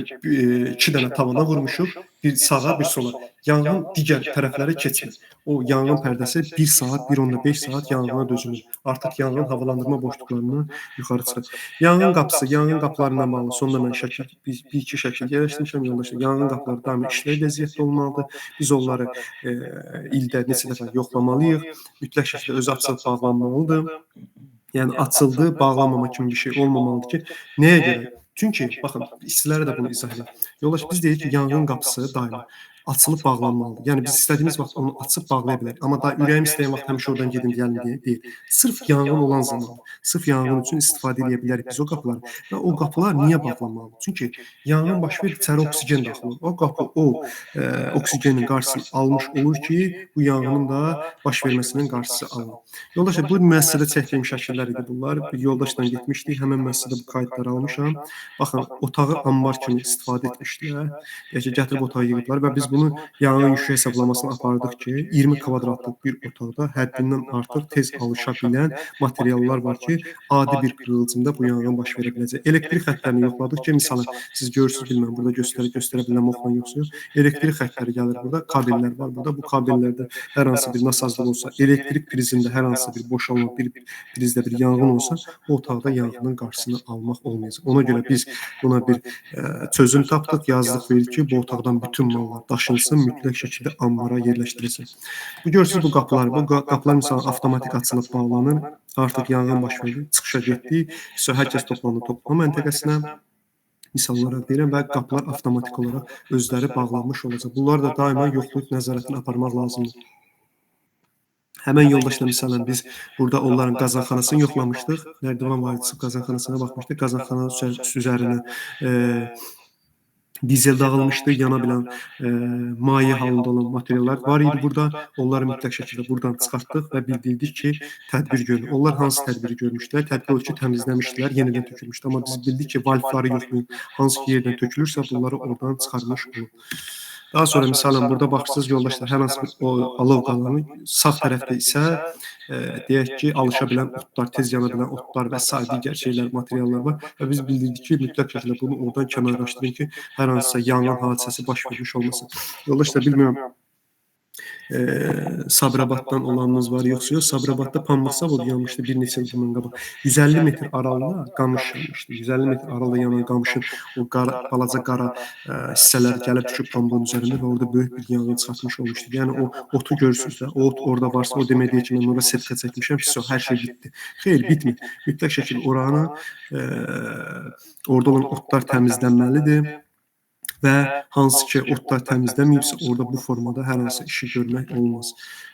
2 dənə tavana vurmuşuq, bir sağa, bir sola. Yanğın digər tərəflərə keçmir. O yanğın pərdəsi 1 saat, 1,5 saat yanğına dözülür. Artıq yanğın havalandırma boşluqlarından yuxarı çıxır. Yanğın qapısı, yanğın qapılarından bağlı sonda mən şəkil, bir iki şəkil yerləşdirmişəm yoldaşlar. Yanğın qapıları daimi işlək vəziyyətdə olmalıdır. Biz onları ildə neçə dəfə yoxlamalıyıq. Mütləq şəkildə özü açılıb bağlanmalıdır. Yəni açıldı, bağlanmama kimi bir şey olmamalıdır ki, nəyə görə? Çünki, baxın, işçilərə də bunu izah edirəm. Yoldaş, biz deyirik ki, yanğın qapısı daima açılıb bağlanmalıdır. Yəni biz istədiyimiz vaxt onu açıb bağlaya bilərik. Amma da ürəyim istəyən vaxt həmişə oradan gedim gəlin deyə deyil. Sırf yanğın olan zaman, sırf yanğın üçün istifadə edə bilərik biz o qapıları. Və o qapılar niyə bağlanmalıdır? Çünki yanğın baş verir, içəri oksigen daxil olur. O qapı o oksigenin qarşısını almış olur ki, bu yanğının da baş verməsinin qarşısı alınır. Yoldaşlar, bu müəssisədə çəkdiyim şəkillər idi bunlar. Bir yoldaşla getmişdik, həmin müəssisədə bu kayıtları almışam. Baxın, otağı ambar kimi istifadə etmişdilər. Yəni ki, gətirib otağı yığıblar və biz bunu yanğın yükü hesablamasını apardıq ki, 20 kvadratlıq bir otaqda həddindən artıq tez alışa bilən materiallar var ki, adi bir qığılcımda bu yanğın baş verə biləcək. Elektrik xəttlərini yoxladıq ki, misalən, siz görürsünüz, bilməm, burada göstərə bilməm, oxlan yoxsa yox. Elektrik xəttləri gəlir burada, kabellər var burada. Bu kabellərdə hər hansı bir nasazlıq olsa, elektrik prizində hər hansı bir boşalma, bir prizdə bir yanğın olsa, o otaqda yanğının qarşısını almaq olmayacaq. Ona görə biz buna bir çözüm tapdıq, yazdıq, verdik ki, bu otaqdan bütün mallar daşınsın, mütləq şəkildə ambara yerləşdirilsin. Bu görürsünüz bu qapılar, bu qapılar misalən avtomatik açılıb bağlanır, artıq yanğın baş verdi, çıxışa getdik, hər kəs toplandı toplama məntəqəsinə, misallara deyirəm və qapılar avtomatik olaraq özləri bağlanmış olacaq. Bunlar da daima yoxlayıb nəzarətini aparmaq lazımdır. Həmən yoldaşla misalən biz burada onların qazanxanasını yoxlamışdıq. Nərdivan vadisi qazanxanasına baxmışdıq. Qazanxananın üzərinə dizel dağılmışdı, yana bilən maye halında olan materiallar var idi burada. Onları mütləq şəkildə buradan çıxartdıq və bildirdik ki, tədbir görün. Onlar hansı tədbiri görmüşdülər? Tədbir o ki, təmizləmişdilər, yenidən tökülmüşdü. Amma biz bildik ki, valfları yoxlayın. Hansı ki, yerdən tökülürsə, bunları oradan çıxarmış olun. Daha sonra misalən burada baxırsınız yoldaşlar, hər hansı bir o alov qalanı, sağ tərəfdə isə deyək ki, alışa bilən otlar, tez yana bilən otlar və sair digər şeylər, materiallar var və biz bildirdik ki, mütləq şəkildə bunu oradan kənarlaşdırın ki, hər hansısa yanğın hadisəsi baş vermiş olmasın. Yoldaşlar, bilmirəm, Sabirabaddan olanınız var yoxsa yox. Sabirabadda pambıq zavodu yanmışdı bir neçə il bundan qabaq. 150 metr aralıda qamış yanmışdı. 150 metr aralıda yanan qamışın o qara, balaca qara hissələri gəlib düşüb pambığın üzərində və orada böyük bir yanğın çıxartmış olmuşdu. Yəni o otu görürsünüz də, o ot orada varsa o demək deyil ki, mən ora setka çəkmişəm, pis o, hər şey bitdi. Xeyr, bitmir. Mütləq şəkildə oranı, orada olan otlar təmizlənməlidir. Və hansı ki, otlar təmizlənməyibsə, orada bu formada hər hansı işi görmək olmaz.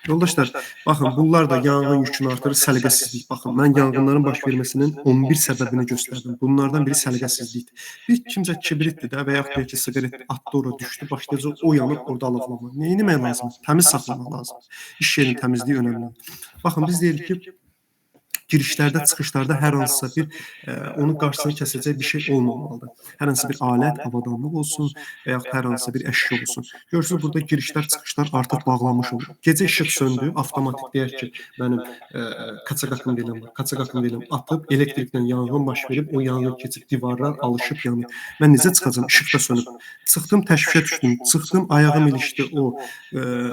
Yoldaşlar, baxın, bunlar da yanğın yükünü artırır, səliqəsizlik. Baxın, mən yanğınların baş verməsinin 11 səbəbini göstərdim. Bunlardan biri səliqəsizlikdir. Bir kimsə kibritdir də və yaxud deyək ki, siqaret atdı ora, düşdü, başlayacaq o yanıb orada alovlanma. Nə etmək lazımdır? Təmiz saxlamaq lazımdır. İş yerinin təmizliyi önəmlidir. Baxın, biz deyirik ki, girişlərdə, çıxışlarda hər hansısa bir onun qarşısını kəsəcək bir şey olmamalıdır. Hər hansı bir alət, avadanlıq olsun və yaxud hər hansısa bir əşya olsun. Görürsünüz, burada girişlər, çıxışlar artıq bağlanmış olur. Gecə işıq söndü, avtomatik deyək ki, mənim kaçaqakım deyiləm var, kaçaqakım deyiləm, atıb elektriklə yanğın baş verib, o yanğın keçib divarlar alışıb yanır. Mən necə çıxacam? İşıq da sönüb. Çıxdım, təşvişə düşdüm, çıxdım, ayağım ilişdi o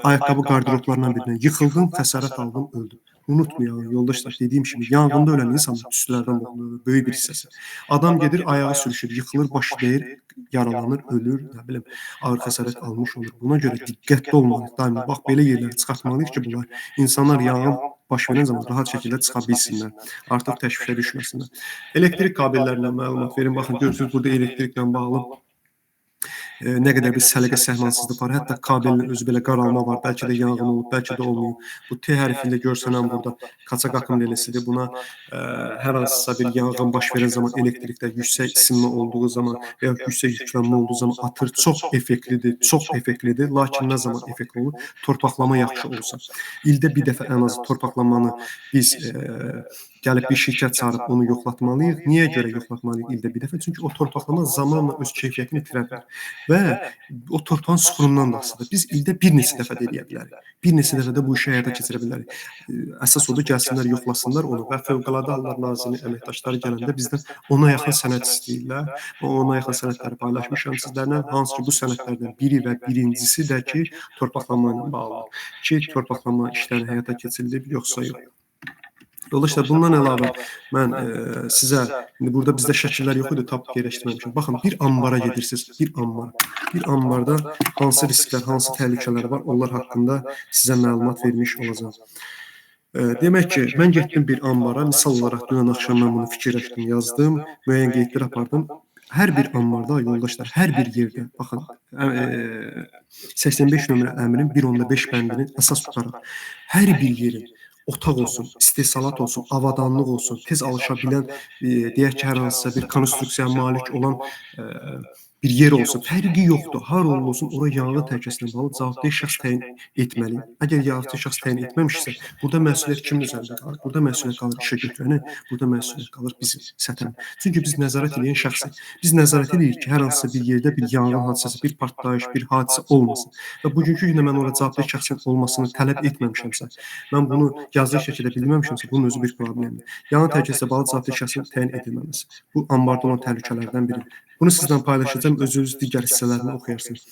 ayaqqabı qarderoblarından birinə, yıxıldım, xəsarət aldım, öldüm. Unutmayın yoldaşlar, dediyim kimi yanğında ölən insanlar tüstülərdən boğulur, böyük bir hissəsi. Adam gedir, ayağı sürüşür, yıxılır, başı dəyir, yaralanır, ölür, nə bilim, ağır xəsarət almış olur. Buna görə diqqətli olmalıyıq daima. Bax, belə yerləri çıxartmalıyıq ki, bunlar insanlar yanğın baş verən zaman rahat şəkildə çıxa bilsinlər, artıq təşvişə düşməsinlər. Elektrik kabellərindən məlumat verin. Baxın, görürsünüz, burada elektriklə bağlı nə qədər bir səliqə səhmansızlıq var. Hətta kabelin özü belə qaralma var. Bəlkə də yanğın olub, bəlkə də olmayıb. Bu T hərfi ilə görsənən burada kaçaq akım relesidir. Buna hər hansısa bir yanğın baş verən zaman elektrikdə yüksək isinmə olduğu zaman və ya yüksək yüklənmə olduğu zaman atır. Çox effektlidir, çox effektlidir. Lakin nə zaman effektli olur? Torpaqlama yaxşı olsa. İldə bir dəfə ən azı torpaqlamanı biz gəlib bir şirkət çağırıb onu yoxlatmalıyıq. Niyə görə yoxlatmalıyıq ildə bir dəfə? Çünki o torpaqlama zamanla öz keyfiyyətini itirə bilər və o torpağın suxurundan da asılıdır. Biz ildə bir neçə dəfə də eləyə bilərik. Bir neçə dəfə də bu işi həyata keçirə bilərik. Əsas odur, gəlsinlər, yoxlasınlar onu və Fövqəladə Hallar Nazirliyinin əməkdaşları gələndə bizdən ona yaxın sənəd istəyirlər. Ona yaxın sənədləri paylaşmışam sizlərlə. Hansı ki, bu sənədlərdən biri və birincisi də ki, torpaqlanma ilə bağlıdır. Ki, torpaqlanma işləri həyata keçirilib, yoxsa yox. Yoldaşlar, bundan əlavə mən sizə, indi burada bizdə şəkillər yox idi, tap yerləşdirməmişəm. Baxın, bir ambara gedirsiniz, bir ambar. Bir ambarda hansı risklər, hansı təhlükələr var, onlar haqqında sizə məlumat vermiş olacağam. Demək ki, mən getdim bir ambara, misal olaraq dünən axşam mən bunu fikirləşdim, yazdım, müəyyən qeydlər apardım. Hər bir ambarda, yoldaşlar, hər bir yerdə, baxın, 85 nömrə əmrin 1.5 bəndini əsas tutaraq, hər bir yerin otaq olsun, istehsalat olsun, avadanlıq olsun, tez alışa bilən, deyək ki, hər hansısa bir konstruksiyaya malik olan bir yer olsun, fərqi yoxdur. Har olsun, ora yanğın təhlükəsinə bağlı cavabdeh şəxs təyin etməliyik. Əgər cavabdeh şəxs təyin etməmişsə, burada məsuliyyət kimin üzərində qalır? Burada məsuliyyət qalır işə götürənin, burada məsuliyyət qalır bizim sətən. Çünki biz nəzarət edən şəxsik. Biz nəzarət edirik ki, hər hansısa bir yerdə bir yanğın hadisəsi, bir partlayış, bir hadisə olmasın. Və bugünkü gündə mən ora cavabdeh şəxsin olmasını tələb etməmişəmsə, mən bunu yazılı şəkildə bilməmişəmsə, bunun özü bir problemdir. Yanğın təhlükəsinə bağlı cavabdeh şəxsin təyin edilməməsi. Bu ambarda olan təhlükələrdən biridir. Bunu sizdən paylaşacağım, özünüz digər hissələrini oxuyarsınız.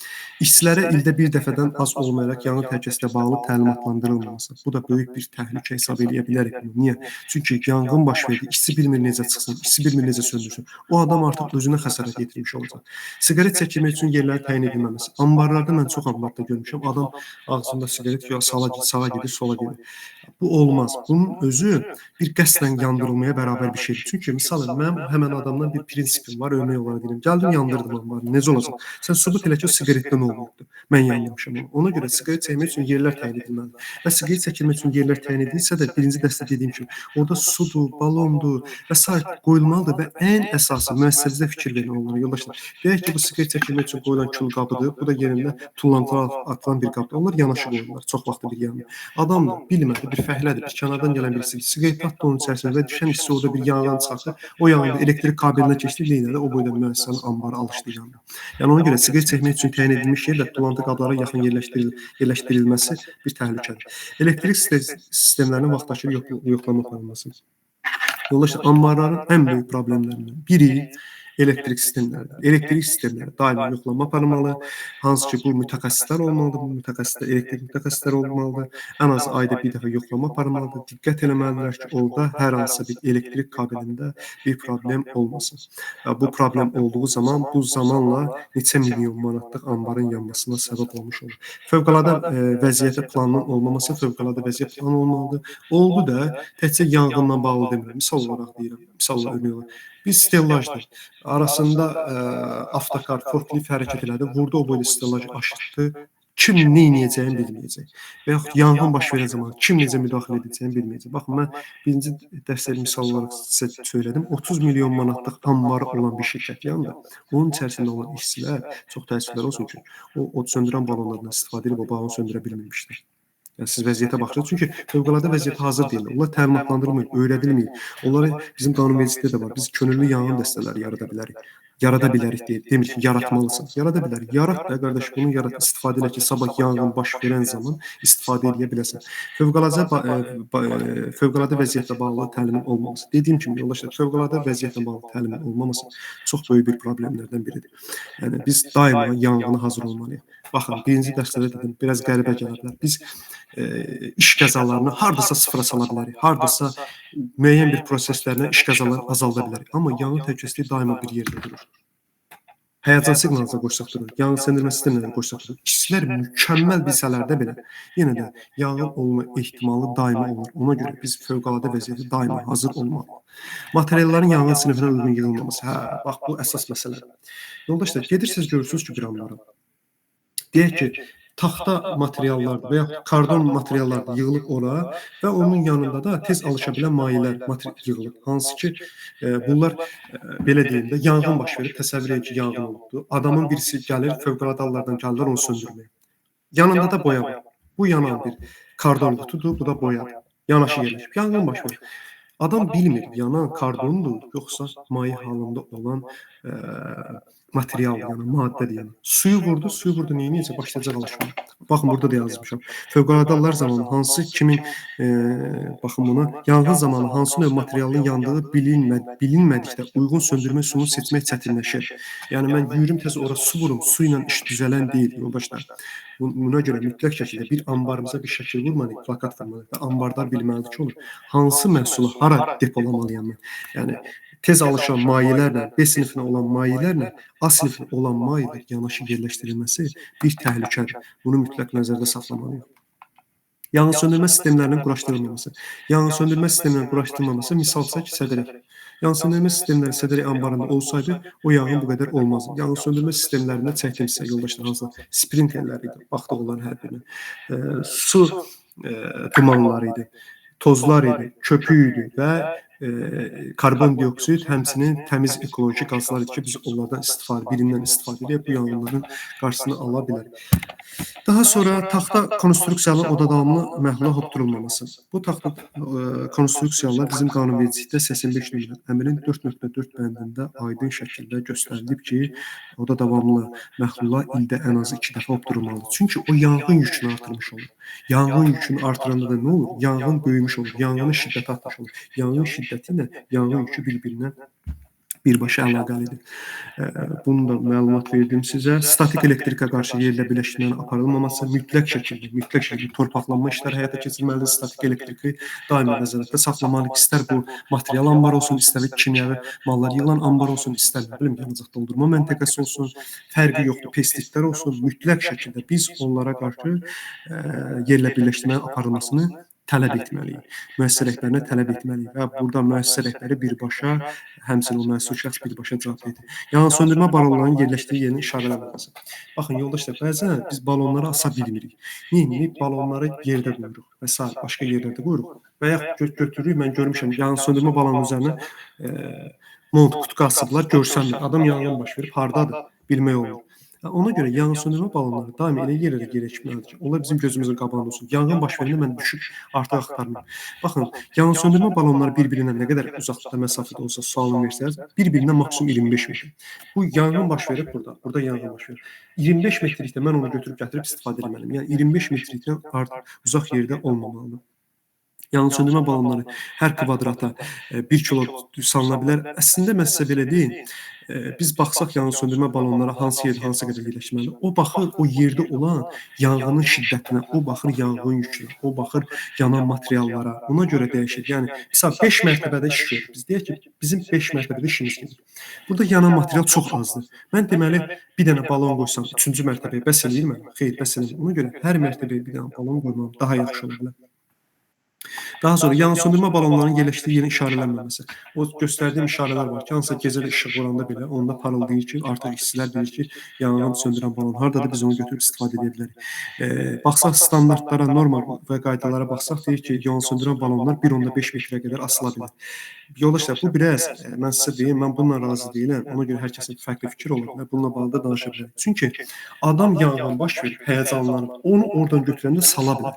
İşçilərə ildə bir dəfədən az olmayaraq yanğın təhlükəsinə bağlı təlimatlandırılmaması. Bu da böyük bir təhlükə hesab eləyə bilərik bunu. Niyə? Çünki yanğın baş verdi, işçi bilmir necə çıxsın, işçi bilmir necə söndürsün. O adam artıq özünə xəsarət yetirmiş olacaq. Siqaret çəkilmək üçün yerlərin təyin edilməməsi. Ambarlarda mən çox ambarda görmüşəm. Adam ağzında siqaret ya sağa gedir, sola gedir. Bu olmaz. Bunun özü bir qəsdən yandırılmaya bərabər bir şeydir. Çünki misal mənim həmən adamdan bir prinsipim var, örnək olaraq deyirəm. Gəldim, yandırdım ambarı. Necə olacaq? Sən sübut elə ki, o siqaretdən olmayıbdır. Mən yandırmışam onu. Ona görə siqaret çəkmək üçün yerlər təyin edilməlidir. Və siqaret çəkilmək üçün yerlər təyin edilsə də, birinci dəstə dediyim kimi, orada sudur, balondur və sair qoyulmalıdır və ən əsası müəssisəmizdə fikir verin onlara, yoldaşlar. Deyək ki, bu siqaret çəkilmək üçün qoyulan kül qabıdır. Bu da yerində tullantılar atılan bir qabdır. Onlar yanaşı qoyurlar, çox vaxtı bir yanında. Adam da bilmədi, bir fəhlədir, bir kənardan gələn birisi siqaret atdı onun içərisində və düşən hissə orada bir yanğın çıxartdı. O yanğında elektrik kabelinə keçdi, neynədi? O boyda müəssisənin ambarı alışdı yandı. Yəni ona görə siqaret çəkmək üçün təyin edilmiş yerdə tullantı qablara yaxın yerləşdirilməsi bir təhlükədir. Elektrik sistemlərinin vaxtaşırı yoxlama aparılması. Yoldaşlar, ambarların ən böyük problemlərindən biri elektrik sistemləridir. Elektrik sistemləri daima yoxlama aparılmalı. Hansı ki, bu mütəxəssislər olmalıdır, bu mütəxəssislər, elektrik mütəxəssisləri olmalıdır. Ən az ayda bir dəfə yoxlama aparılmalıdır. Diqqət eləməlidirlər ki, orada hər hansısa bir elektrik kabelində bir problem olmasın. Bu problem olduğu zaman, bu zamanla neçə milyon manatlıq ambarın yanmasına səbəb olmuş olur. Fövqəladə vəziyyətə planının olmaması, fövqəladə vəziyyət planı olmalıdır. Oldu da, təkcə yanğınla bağlı demirəm, misal olaraq deyirəm, misal örnək olaraq. Bir stellajdır. Arasında avtokar, forklift hərəkət elədi. Vurdu o boyda stellaj aşırtdı. Kim nə edəcəyini bilməyəcək. Və yaxud yanğın baş verən zaman kim necə müdaxilə edəcəyini bilməyəcək. Baxın, mən birinci dərsdə misal olaraq sizə söylədim. 30 milyon manatlıq ambarı olan bir şirkət yandı. Onun içərisində olan işçilər, çox təəssüflər olsun ki, o od söndürən balonlardan istifadə edib o balonu söndürə bilməmişlər. Yəni, siz vəziyyətə baxırsınız. Çünki fövqəladə vəziyyət hazır deyil. Onlar təlimatlandırılmayıb, öyrədilməyib. Onları bizim qanunvericilikdə də var. Biz könüllü yanğın dəstələri yarada bilərik. Yarada bilərik deyil. Demir ki, yaratmalısan. Yarada bilərik. Yarat da qardaş, bunu yarat, istifadə elə ki, sabah yanğın baş verən zaman istifadə edə biləsən. Fövqəladə vəziyyətlə bağlı təlimin olmaması. Dediyim kimi yoldaşlar, fövqəladə vəziyyətlə bağlı təlimin olmaması çox böyük bir problemlərdən biridir. Yəni biz daima yanğına hazır olmalıyıq. Baxın, birinci dərsdə də dedim, biraz qəribə gələ bilər. Biz iş qəzalarını hardasa sıfıra sala bilərik, hardasa müəyyən bir proseslərlə iş qəzalarını azalda bilərik. Amma yanğın təhlükəsizliyi daima bir yerdə durur. Həyəcan siqnalınıza qoşsaq durur, yanğın söndürmə sistemlərinə qoşsaq durur. İşçilər mükəmməl bilsələr də belə, yenə də yanğın olma ehtimalı daima olur. Ona görə biz fövqəladə vəziyyətə daima hazır olmalıyıq. Materialların yanğın sinifinə uyğun yığılmaması. Hə, bax bu əsas məsələdir. Yoldaşlar, gedirsiniz görürsünüz ki, bir anlara. Deyək ki, taxta materiallardır və yaxud kardon materiallardır yığılıb ora və onun yanında da tez alışa bilən mayələr yığılıb. Hansı ki, bunlar belə deyim də, yanğın baş verib, təsəvvür edin ki, yanğın olubdur. Adamın birisi gəlir, fövqəladə hallardan gəlirlər onu söndürməyə. Yanında da boya var. Bu yanan bir kardon qutudur, bu da boyadır. Yanaşı yerləşib. Yanğın baş verir. Adam bilmir, yanan kardondur, yoxsa maye halında olan material, yəni maddədir. Yəni. Suyu vurdu, suyu vurdu, neyniyəcək? Başlayacaq alışmağa. Baxın, burada da yazmışam. Fövqəladə hallar zamanı hansı kimin, baxın buna, yanğın zamanı hansı növ materialın yandığı bilinmədikdə uyğun söndürmə üsulunu seçmək çətinləşir. Yəni, mən yürüm tez ora su vurum, su ilə iş düzələn deyil, yoldaşlar. Buna görə mütləq şəkildə bir ambarımıza bir şəkil vurmalıyıq, plakat vurmalıyıq və ambardar bilməlidir ki, olur, hansı məhsulu hara depolamalıyam mən. Yəni, tez alışan mayelərlə, B sinifinə olan mayelərlə A sinifinə olan mayələr yanaşı yerləşdirilməsi bir təhlükədir. Bunu mütləq nəzərdə saxlamalıyıq. Yanğın söndürmə sistemlərinin quraşdırılmaması. Yanğın söndürmə sistemlərinin quraşdırılmaması, misal çək, sədərək. Yanğın söndürmə sistemləri sədərək ambarında olsaydı, o yanğın bu qədər olmazdı. Yanğın söndürmə sistemlərində çəkdim sizə yoldaşlar, hansısa sprinterlər idi, baxdıq onların hər birinə. Su dumanları idi, tozlar idi, köpüyü idi və karbondioksid, həmçinin təmiz ekoloji qazlar idi ki, biz onlardan istifadə, birindən istifadə edib bu yanğınların qarşısını ala bilərik. Daha sonra taxta konstruksiyalı oda davamlı məhlula hopdurulmaması. Bu taxta konstruksiyalar bizim qanunvericilikdə 85 nömrə əmrin 4.4 bəndində aydın şəkildə göstərilib ki, oda davamlı məhlula ildə ən azı 2 dəfə hopdurulmalıdır. Çünki o yanğın yükünü artırmış olur. Yanğın yükünü artıranda da nə olur? Yanğın böyümüş olur, yanğının şiddəti artmış olur. Yanğın şiddəti ilə yanğın yükü bir-birinə birbaşa əlaqəlidir. Bunu da məlumat verdim sizə. Statik elektrikə qarşı yerlə birləşdirmənin aparılmaması mütləq şəkildə torpaqlanma işləri həyata keçirilməlidir. Statik elektriki daima nəzarətdə saxlamalıyıq. İstər bu material ambar olsun, istər kimyəvi mallar yığılan ambar olsun, istər nə bilim yanacaq doldurma məntəqəsi olsun, fərqi yoxdur, pestitlər olsun, mütləq şəkildə biz onlara qarşı yerlə birləşdirmənin aparılmasını tələb etməliyik. Müəssisə rəhbərinə tələb etməliyik və burada müəssisə rəhbəri birbaşa, həmçinin o məsul şəxs birbaşa cavab verir. Yanğın söndürmə balonlarının yerləşdiyi yerin işarələnməsi. Baxın yoldaşlar, bəzən biz balonları asa bilmirik. Niyə? Balonları yerdə qoyuruq və sair başqa yerlərdə qoyuruq və yaxud götürürük, mən görmüşəm, yanğın söndürmə balonunun üzərinə mont qutqu asıblar, görsənmir. Adam yanğın baş verib, hardadır, bilmək olmur. Ona görə yanğın söndürmə balonları daima elə yerlərə yerləşməlidir ki, onlar bizim gözümüzün qabağında olsun. Yanğın baş verəndə mən düşüb artıq axtarmıram. Baxın, yanğın söndürmə balonları bir-birindən nə qədər uzaqlıqda məsafədə olsa sualını versəniz, bir-birindən maksimum 25 metr. Bu yanğın baş verib burada, burada yanğın baş verir. 25 metrlikdə mən onu götürüb gətirib istifadə etməliyim. Yəni 25 metrlikdən artıq uzaq yerdə olmamalıdır. Yanğın söndürmə balonları hər kvadrata 1 kilo salına bilər. Əslində mən sizə belə deyim, biz baxsaq yanğın söndürmə balonları hansı yerdə, hansı qədər yerləşməlidir, o baxır o yerdə olan yanğının şiddətinə, o baxır yanğın yükünə, o baxır yanan materiallara, ona görə dəyişir. Yəni, misal 5 mərtəbədə iş görür. Biz deyək ki, bizim 5 mərtəbədə işimiz gedir. Burada yanan material çox azdır. Mən deməli, bir dənə balon qoysam 3-cü mərtəbəyə bəs eləyir mənə? Xeyr, bəs eləyir. Ona görə hər mərtəbəyə bir dənə balon qoymam daha yaxşı ola bilər. Daha sonra yanğın söndürmə balonlarının yerləşdiyi yerin işarələnməməsi. O göstərdiyim işarələr var ki, hansısa gecədə işıq vuranda belə onda parıldayır ki, artıq işçilər bilir ki, yanğın söndürən balon hardadır, biz onu götürüb istifadə edə bilərik. Baxsaq standartlara, norma və qaydalara baxsaq, deyir ki, yanğın söndürən balonlar 1.5 metrə qədər asıla bilər. Yoldaşlar, bu biraz, mən sizə deyim, mən bununla razı deyiləm, ona görə hər kəsin fərqli fikir ola bilər, bununla bağlı da danışa bilərəm. Çünki adam yanğın baş verib, həyəcanlanıb, onu oradan götürəndə sala bilər.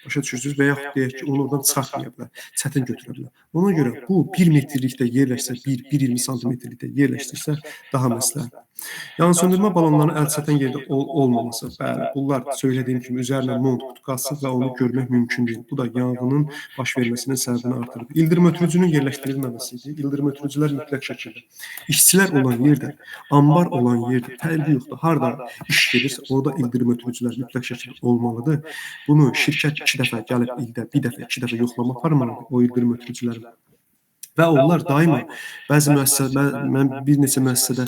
Başa düşürsünüz? Və yaxud deyək ki, onu oradan çıxartmaya bilər, çətin götürə bilər. Ona görə bu 1 metrlikdə yerləşsə, 1-1,20 santimetrlikdə yerləşdirsə daha məsləhətdir. Yanğın söndürmə balonlarının əl çatan yerdə olmaması. Bəli, bunlar söylədiyim kimi üzərinə mont qutu və onu görmək mümkün deyil. Bu da yanğının baş verməsinin səbəbini artırır. İldırım ötürücünün yerləşdirilməməsi idi. İldırım ötürücülər mütləq şəkildə işçilər olan yerdə, ambar olan yerdə, fərqi yoxdur. Harda iş gedirsə, orada ildırım ötürücülər mütləq şəkildə olmalıdır. Bunu şirkət 2 dəfə gəlib ildə 1 dəfə, 2 dəfə yoxlama aparmalıdır o ildırım ötürücüləri. Və onlar daima bəzi müəssisə, mən bir neçə müəssisədə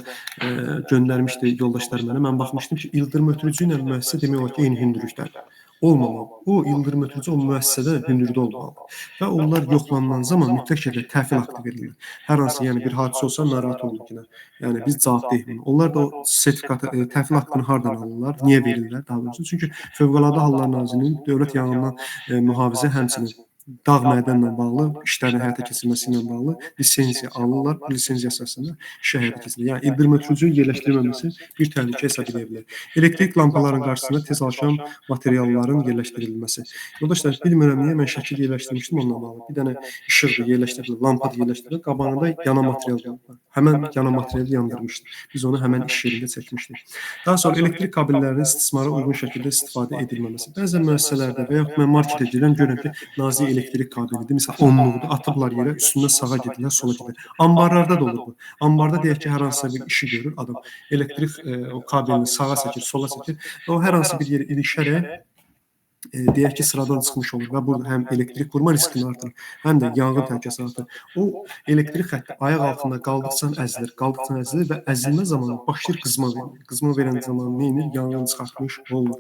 göndərmişdi yoldaşlar mənə. Mən baxmışdım ki, ildırım ötürücü ilə müəssisə demək olar ki, eyni hündürlükdədir. Olmamalı. O ildırım ötürücü o müəssisədə hündürdə olmalıdır. Və onlar yoxlanılan zaman mütləq şəkildə təhvil aktı verilir. Hər hansı yəni bir hadisə olsa narahat olun ki, yəni biz cavab deyik. Onlar da o sertifikatı, təhvil aktını hardan alırlar, niyə verirlər daha doğrusu? Çünki Fövqəladə Hallar Nazirliyinin Dövlət Yanğından Mühafizə həmçinin dağ mədənlə bağlı işlərin həyata keçirilməsi ilə bağlı lisenziya alırlar. Bu lisenziya əsasında işə həyata keçirilir. Yəni ildırım ötürücünün yerləşdirilməməsi bir təhlükə hesab edə bilər. Elektrik lampaların qarşısında tez alışan materialların yerləşdirilməsi. Yoldaşlar, bilmirəm niyə mən şəkil yerləşdirmişdim onunla bağlı. Bir dənə işıqdır yerləşdirilib, lampa yerləşdirilib, qabağında yanan material var. Həmən yanan materialı yandırmışdı. Biz onu həmən iş yerində çəkmişdik. Daha sonra elektrik kabellərinin istismara uyğun şəkildə istifadə edilməməsi. Bəzən müəssisələrdə və yaxud mən marketə gedirəm, görürəm ki, nazik elektrik kabelidir. Məsələn, onluqdur, atıblar yerə, üstündən sağa gedirlər, sola gedirlər. Ambarlarda da olur bu. Ambarda deyək ki, hər hansısa bir işi görür adam. Elektrik o kabelini sağa çəkir, sola çəkir və o hər hansı bir yerə ilişərək deyək ki, sıradan çıxmış olur və burada həm elektrik vurma riskini artırır, həm də yanğın təhlükəsini artırır. O elektrik xətti ayaq altında qaldıqca əzilir, qaldıqca əzilir və əzilmə zamanı başlayır qızma verməyə. Qızma verən zamanı nə edir? Yanğın çıxartmış olur.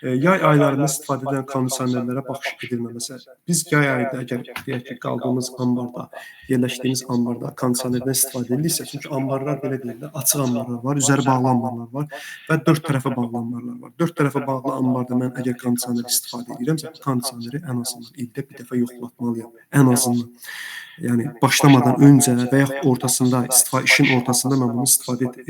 Yay aylarında istifadə edilən kondisionerlərə baxış edilməməsi. Biz yay ayında əgər deyək ki, qaldığımız ambarda, yerləşdiyimiz ambarda kondisionerdən istifadə ediriksə, çünki ambarlar belə deyirlər, açıq ambarlar var, üzəri bağlı ambarlar var və dörd tərəfə bağlı ambarlar var. Dörd tərəfə bağlı ambarda mən əgər kondisioner istifadə edirəmsə, kondisioneri ən azından ildə bir dəfə yoxlatmalıyam, ən azından. Yəni başlamadan öncə və yaxud ortasında, işin ortasında mən bunu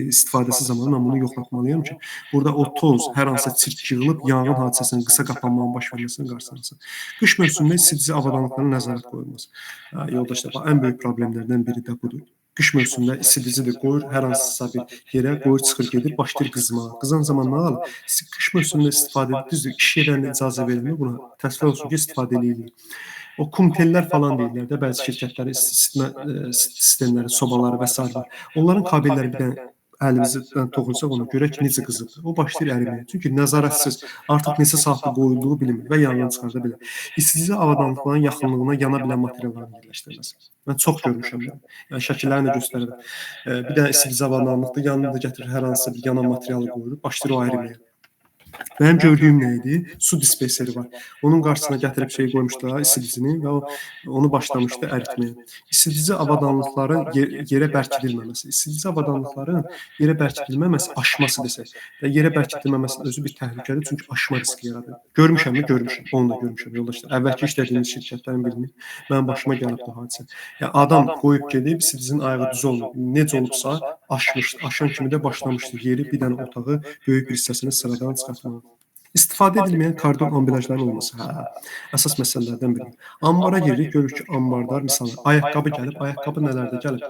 istifadəsi zamanı mən bunu yoxlatmalıyam ki, burada o toz, hər hansısa çirk yığılıb yanğın hadisəsinin qısa qapanmanın baş verməsinin qarşısını alsın. Qış mövsümündə isitici avadanlıqlarına nəzarət qoyulması. Yoldaşlar, bax, ən böyük problemlərdən biri də budur. Qış mövsümündə isidicidir, qoyur hər hansısa bir yerə, qoyur, çıxır, gedir, başlayır qızmağa. Qızan zaman nə alır? Qış mövsümündə istifadə edir, düzdür, iş yerlərində icazə verilmir, buna təsvir olsun ki, istifadə eləyirlər. O kumtellər falan deyirlər də, bəzi şirkətlərin isitmə sistemləri, sobaları və s. var. Onların kabelləri bir dənə əlimizdən toxunsaq ona görək ki, necə qızıbdır. O başlayır əriməyə. Çünki nəzarətsiz artıq neçə saatlı qoyulduğu bilinmir və yanğın çıxarda bilər. İstici avadanlıqların yaxınlığına yana bilən materialların yerləşdirilməsi. Mən çox görmüşəm. Yəni şəkillərini də göstərirəm. Bir dənə istici avadanlıqdır, yanında da gətirir hər hansısa bir yanan materialı qoyur, başlayır o əriməyə. Mənim gördüyüm nə idi? Su dispenseri var. Onun qarşısına gətirib şey qoymuşdular, isidicini və o onu başlamışdı əritməyə. İsidici avadanlıqların yerə bərkidilməməsi. İsidici avadanlıqların yerə bərkidilməməsi, aşması desək və yerə bərkidilməməsi özü bir təhlükədir, çünki aşma riski yaradır. Görmüşəmmi? Görmüşəm. Onu da görmüşəm yoldaşlar. Əvvəlki işlədiyimiz şirkətlərin birini mənim başıma gəlib bu hadisə. Yəni adam qoyub gedib, isidicinin ayağı düz olmayıb. Necə olubsa aşmışdı. Aşan kimi də başlamışdı yeri bir dənə otağı böyük bir hissəsini sıradan çıxartmağa. İstifadə edilməyən kardon ambalajların olması, hə, əsas məsələlərdən biri. Ambara giririk, görürük ki, ambarlar, misal, ayaqqabı gəlib, ayaqqabı nələrdə gəlib,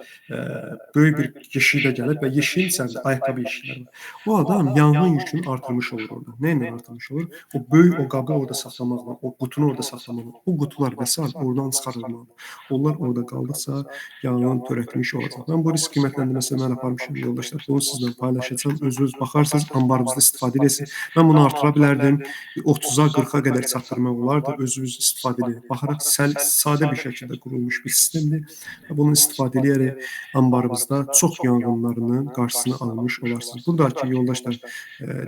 böyük bir yeşikdə gəlib və yeşiyin içərisində ayaqqabı yeşikləri var. O adam yanğın yükünü artırmış olur orada. Nə ilə artırmış olur? O böyük o qabı orada saxlamaqla, o qutunu orada saxlamaqla, o qutular və sair oradan çıxarılmalıdır. Onlar orada qaldıqca yanğın törətmiş olacaq. Mən bu risk qiymətləndirməsini mən aparmışam yoldaşlar. Bunu sizlə paylaşacağam. Özünüz baxarsınız, ambarımızda istifadə edəsiniz. Mən bunu artıra bilərdim. 30-a, 40-a qədər çatdırmaq olardı. Özümüz istifadə edərək, baxaraq sadə bir şəkildə qurulmuş bir sistemdir. Və bunu istifadə edərək ambarımızda çox yanğınlarının qarşısını almış olarsınız. Buradakı yoldaşlar,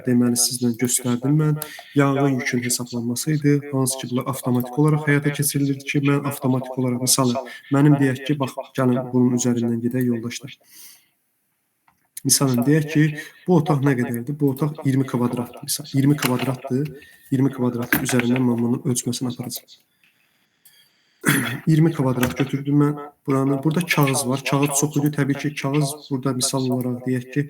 deməli sizlə göstərdim mən. Yanğın yükünün hesablanması idi. Hansı ki, bunlar avtomatik olaraq həyata keçirilirdi ki, mən avtomatik olaraq, məsələn, mənim deyək ki, bax, gəlin bunun üzərindən gedək yoldaşlar. Misalən, deyək ki, bu otaq nə qədərdir? Bu otaq 20 kvadratdır. Misal, 20 kvadratdır. 20 kvadratın üzərindən mən bunun ölçməsini aparacağam. 20 kvadrat götürdüm mən buranı. Burada kağız var. Kağız çox idi. Təbii ki, kağız burada misal olaraq deyək ki,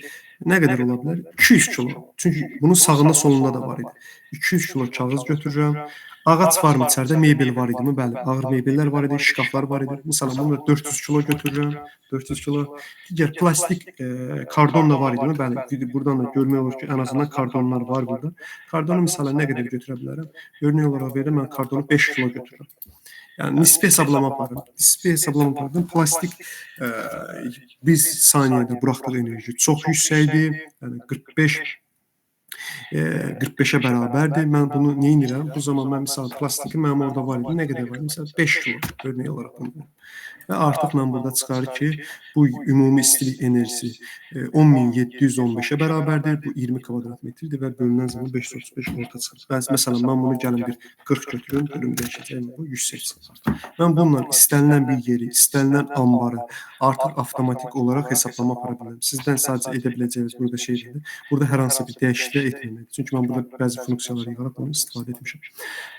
nə qədər ola bilər? 200 kilo. Çünki bunun sağında solunda da var idi. 200 kilo kağız götürürəm. Ağac varmı içəridə? Mebel var idimi? Bəli, ağır mebellər var idi, şkaflar var idi. Məsələn, bunu 400 kilo götürürəm, 400 kilo. Digər plastik kardon da var idimi? Bəli, buradan da görmək olur ki, ən azından kardonlar var burada. Kardonu məsələn nə qədər götürə bilərəm? Örnək olaraq verirəm, mən kardonu 5 kilo götürürəm. Yəni nisbi hesablama apardım. Nisbi hesablama apardım. Plastik bir saniyədə buraxdığı enerji çox yüksəkdir. Yəni 45-ə bərabərdir. Mən bunu nə edirəm? Bu zaman mən məsələn plastiki mənim orada var idi. Nə qədər var idi? Məsələn 5 kilo örnək olaraq bunu. Və artıq mən burada çıxarır ki, bu ümumi istilik enerjisi 10.715-ə bərabərdir. Bu 20 kvadrat metrdir və bölünən zaman 535 orta çıxır. Bəzi məsələn mən bunu gəlin bir 40 götürüm, bölüm dəyişəcəyim bu 180. Mən bununla istənilən bir yeri, istənilən anbarı artıq avtomatik olaraq hesablama apara bilərəm. Sizdən sadəcə edə biləcəyiniz burada şeydir. Burada hər hansı bir dəyişiklik etməməkdir. Çünki mən burada bəzi funksiyaları yığaraq bunu istifadə etmişəm.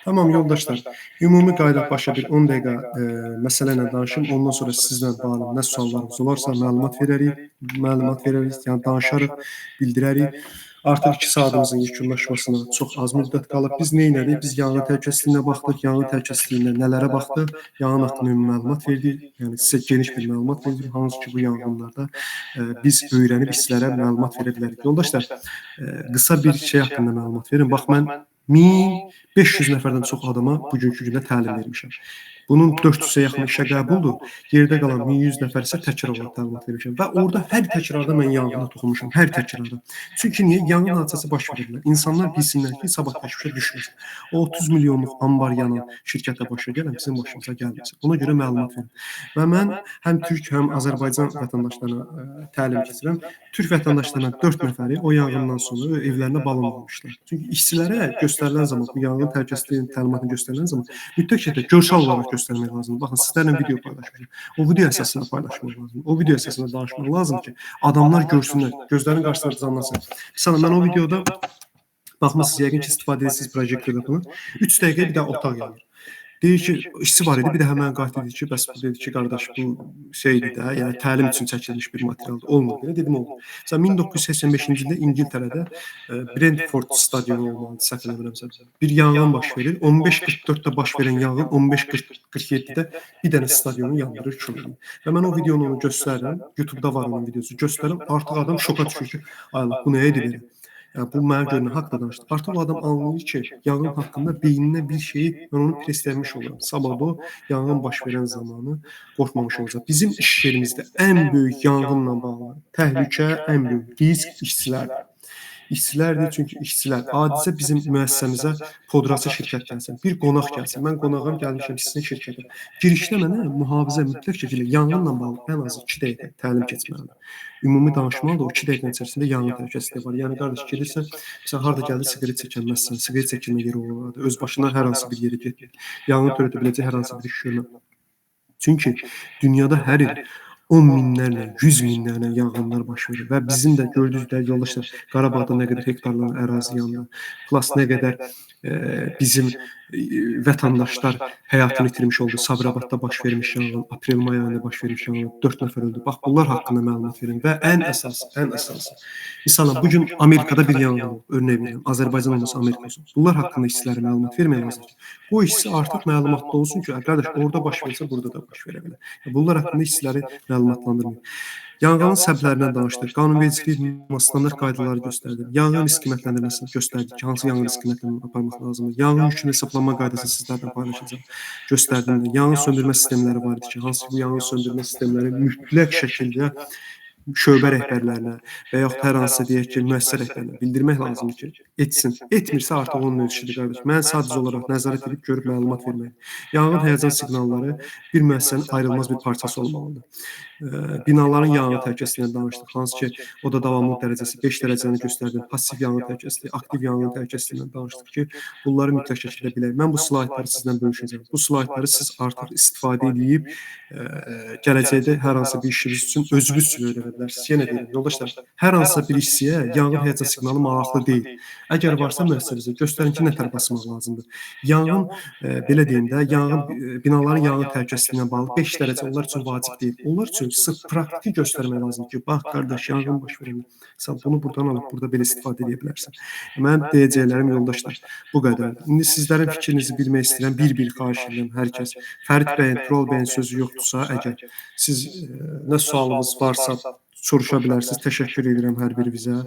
Tamam yoldaşlar, ümumi qayda başa bir 10 dəqiqə məsələ ilə danışım. Ondan sonra sizlə bağlı nə suallarınız olarsa məlumat verərik, yəni danışarıq, bildirərik. Artıq 2 saatımızın yekunlaşmasına çox az müddət qalıb. Biz nə elədik? Biz yanğın təhlükəsizliyinə baxdıq, yanğın təhlükəsizliyinə nələrə baxdıq? Yanğın haqqında ümumi məlumat verdik. Yəni sizə geniş bir məlumat verdik. Hansı ki bu yanğınlarda biz öyrənib işçilərə məlumat verə bilərik. Yoldaşlar, qısa bir şey haqqında məlumat verin. Bax mən 1500 nəfərdən çox adama bugünkü gündə təlim vermişəm. Bunun 400-ə yaxın işə qəbuldur. Yerdə qalan 1100 nəfər isə təkrar olaraq təlimat vermişəm. Və orada hər təkrarda mən yanğına toxunmuşam. Hər təkrarda. Çünki niyə? Yanğın hadisəsi baş verə bilər. İnsanlar bilsinlər ki, sabah təşvişə düşməsin. O 30 milyonluq ambar yanan şirkətə başa gələn bizim başımıza gəlməsin. Ona görə məlumat verin. Və mən həm türk, həm Azərbaycan vətəndaşlarına təlim keçirəm. Türk vətəndaşlarından 4 nəfəri o yanğından sonra evlərinə balon almışlar. Çünki işçilərə göstərilən zaman, bu yanğın təhlükəsizliyinin təlimatını göstərilən zaman mütləq şəkildə görsəl olaraq göstərmək lazımdır. Baxın, sizlərlə video paylaşmışam. O video əsasında paylaşmaq lazımdır. O video əsasında danışmaq lazım ki, adamlar görsünlər, gözlərinin qarşısında canlansın. Məsələn, mən o videoda baxmısınız, yəqin ki, istifadə edirsiniz projektorda bunu. 3 dəqiqə bir daha otaq yanır. Deyir ki, işçi var idi, bir də həmən qayıt dedi ki, bəs bu dedi ki, qardaş bu şeydir də, yəni təlim üçün çəkilmiş bir materialdır. Olmur belə, dedim olmur. Məsələn, 1985-ci ildə İngiltərədə Brentford stadionu olmalıdır, səhv eləmirəmsə. Bir yanğın baş verir. 15:44-də baş verən yanğın 15:47-də bir dənə stadionu yandırır kül. Və mən o videonu onu göstərirəm. YouTube-da var onun videosu. Göstərirəm. Artıq adam şoka düşür ki, ay Allah, bu nə idi belə? Yəni, bu mənə görə nə haqda danışdı? Artıq o adam anlayır ki, yanğın haqqında beyninə bir şeyi mən onu presləmiş oluram. Sabah o yanğın baş verən zamanı qorxmamış olacaq. Bizim iş yerimizdə ən böyük yanğınla bağlı təhlükə, ən böyük risk işçilərdir. İşçilərdir, çünki işçilər adicə bizim müəssisəmizə podraçı şirkət gəlsin, bir qonaq gəlsin. Mən qonağam, gəlmişəm sizin şirkətə. Girişdə mənə mühafizə mütləq şəkildə yanğınla bağlı ən azı 2 dəqiqə təlim keçməlidir. Ümumi danışmalı da o 2 dəqiqənin içərisində yanğın təhlükəsizliyi var. Yəni qardaş gedirsən, sən harda gəldi siqaret çəkənməzsən, siqaret çəkilmə yeri olardı. Öz başına hər hansı bir yerə getmir. Yanğın törədə biləcək hər hansı bir iş görmə. Çünki dünyada hər il 10 minlərlə, 100 minlərlə yanğınlar baş verir və bizim də gördüyünüz də yoldaşlar, Qarabağda nə qədər hektarlar ərazi yandı, plus nə qədər bizim vətəndaşlar həyatını itirmiş oldu. Sabirabadda baş vermiş yanğın, aprel-may ayında baş vermiş yanğın, 4 nəfər öldü. Bax, bunlar haqqında məlumat verin və ən əsası. Misalən, bugün Amerikada bir yanğın olub, örnək verirəm, Azərbaycan olmasa Amerika olsun. Bunlar haqqında işçilərə məlumat vermək lazımdır. Bu işçi artıq məlumatda olsun ki, qardaş, orada baş versə, burada da baş verə bilər. Bunlar haqqında işçiləri məlumatlandırmayın. Yanğının səbəblərindən danışdıq. Qanunvericilik standart qaydaları göstərdik. Yanğın risk qiymətləndirməsini göstərdik ki, hansı yanğın risk qiymətləndirməsini aparmaq lazımdır. Yanğın yükünü hesablama qaydasını sizlərlə paylaşacağam. Göstərdim də. Yanğın söndürmə sistemləri var idi ki, hansı bu yanğın söndürmə sistemləri mütləq şəkildə şöbə rəhbərlərinə və yaxud hər hansı deyək ki, müəssisə rəhbərinə bildirmək lazımdır ki, etsin. Etmirsə artıq onun öz işidir qardaş. Mən sadəcə olaraq nəzarət edib görüb məlumat verməliyəm. Yanğın həyəcan siqnalları bir müəssisənin ayrılmaz bir parçası olmalıdır. Binaların yanğın təhlükəsizliyindən danışdıq. Hansı ki, o da davamlılıq dərəcəsi 5 dərəcəni göstərdim. Pasiv yanğın təhlükəsizliyi, aktiv yanğın təhlükəsizliyindən danışdıq ki, bunları mütləq şəkildə bilək. Mən bu slaytları sizlə bölüşəcəm. Bu slaytları siz artıq istifadə edib gələcəkdə hər hansı bir işiniz üçün özünüz üçün öyrənə bilərsiniz. Yenə deyirəm, yoldaşlar, hər hansısa bir işçiyə yanğın həyəcan siqnalı maraqlı deyil. Əgər varsa müəssisənizə göstərin ki, nə tər basmaq lazımdır. Yanğın, belə deyim də, yanğın binaların yanğın təhlükəsizliyi ilə bağlı 5 dərəcə onlar üçün vacib deyil. Onlar üçün söz, sırf praktiki göstərmək lazımdır ki, bax qardaş, yanğın baş verəndə sən bunu burdan alıb burada belə istifadə edə bilərsən. Mənim deyəcəklərim yoldaşlar bu qədərdir. İndi sizlərin fikrinizi bilmək istəyirəm. Bir-bir xahiş edirəm hər kəs. Fərid bəyin, Tural bəyin sözü yoxdursa, əgər siz nə sualınız varsa soruşa bilərsiniz. Təşəkkür edirəm hər birinizə.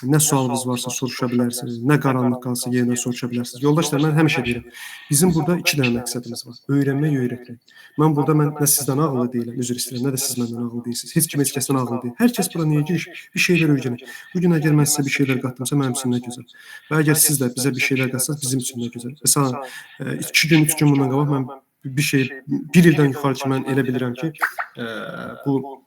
Nə sualınız varsa soruşa bilərsiniz. Nə qaranlıq qalsa yenə soruşa bilərsiniz. Yoldaşlar, mən həmişə deyirəm, bizim burada iki dənə məqsədimiz var. Öyrənmək, öyrətmək. Mən burada nə sizdən ağıllı deyiləm, üzr istəyirəm, nə də siz məndən ağıllı deyilsiniz. Heç kim heç kəsdən ağıllı deyil. Hər kəs bura niyə giriş? Bir şeylər öyrənir. Bu gün əgər mən sizə bir şeylər qatdımsa, mənim üçün nə gözəl. Və əgər siz də bizə bir şeylər qatsanız, bizim üçün nə gözəl. Məsələn, 2 gün, 3 gün bundan qabaq mən bir şey, bir ildən yuxarı ki, mən elə bilirəm ki, bu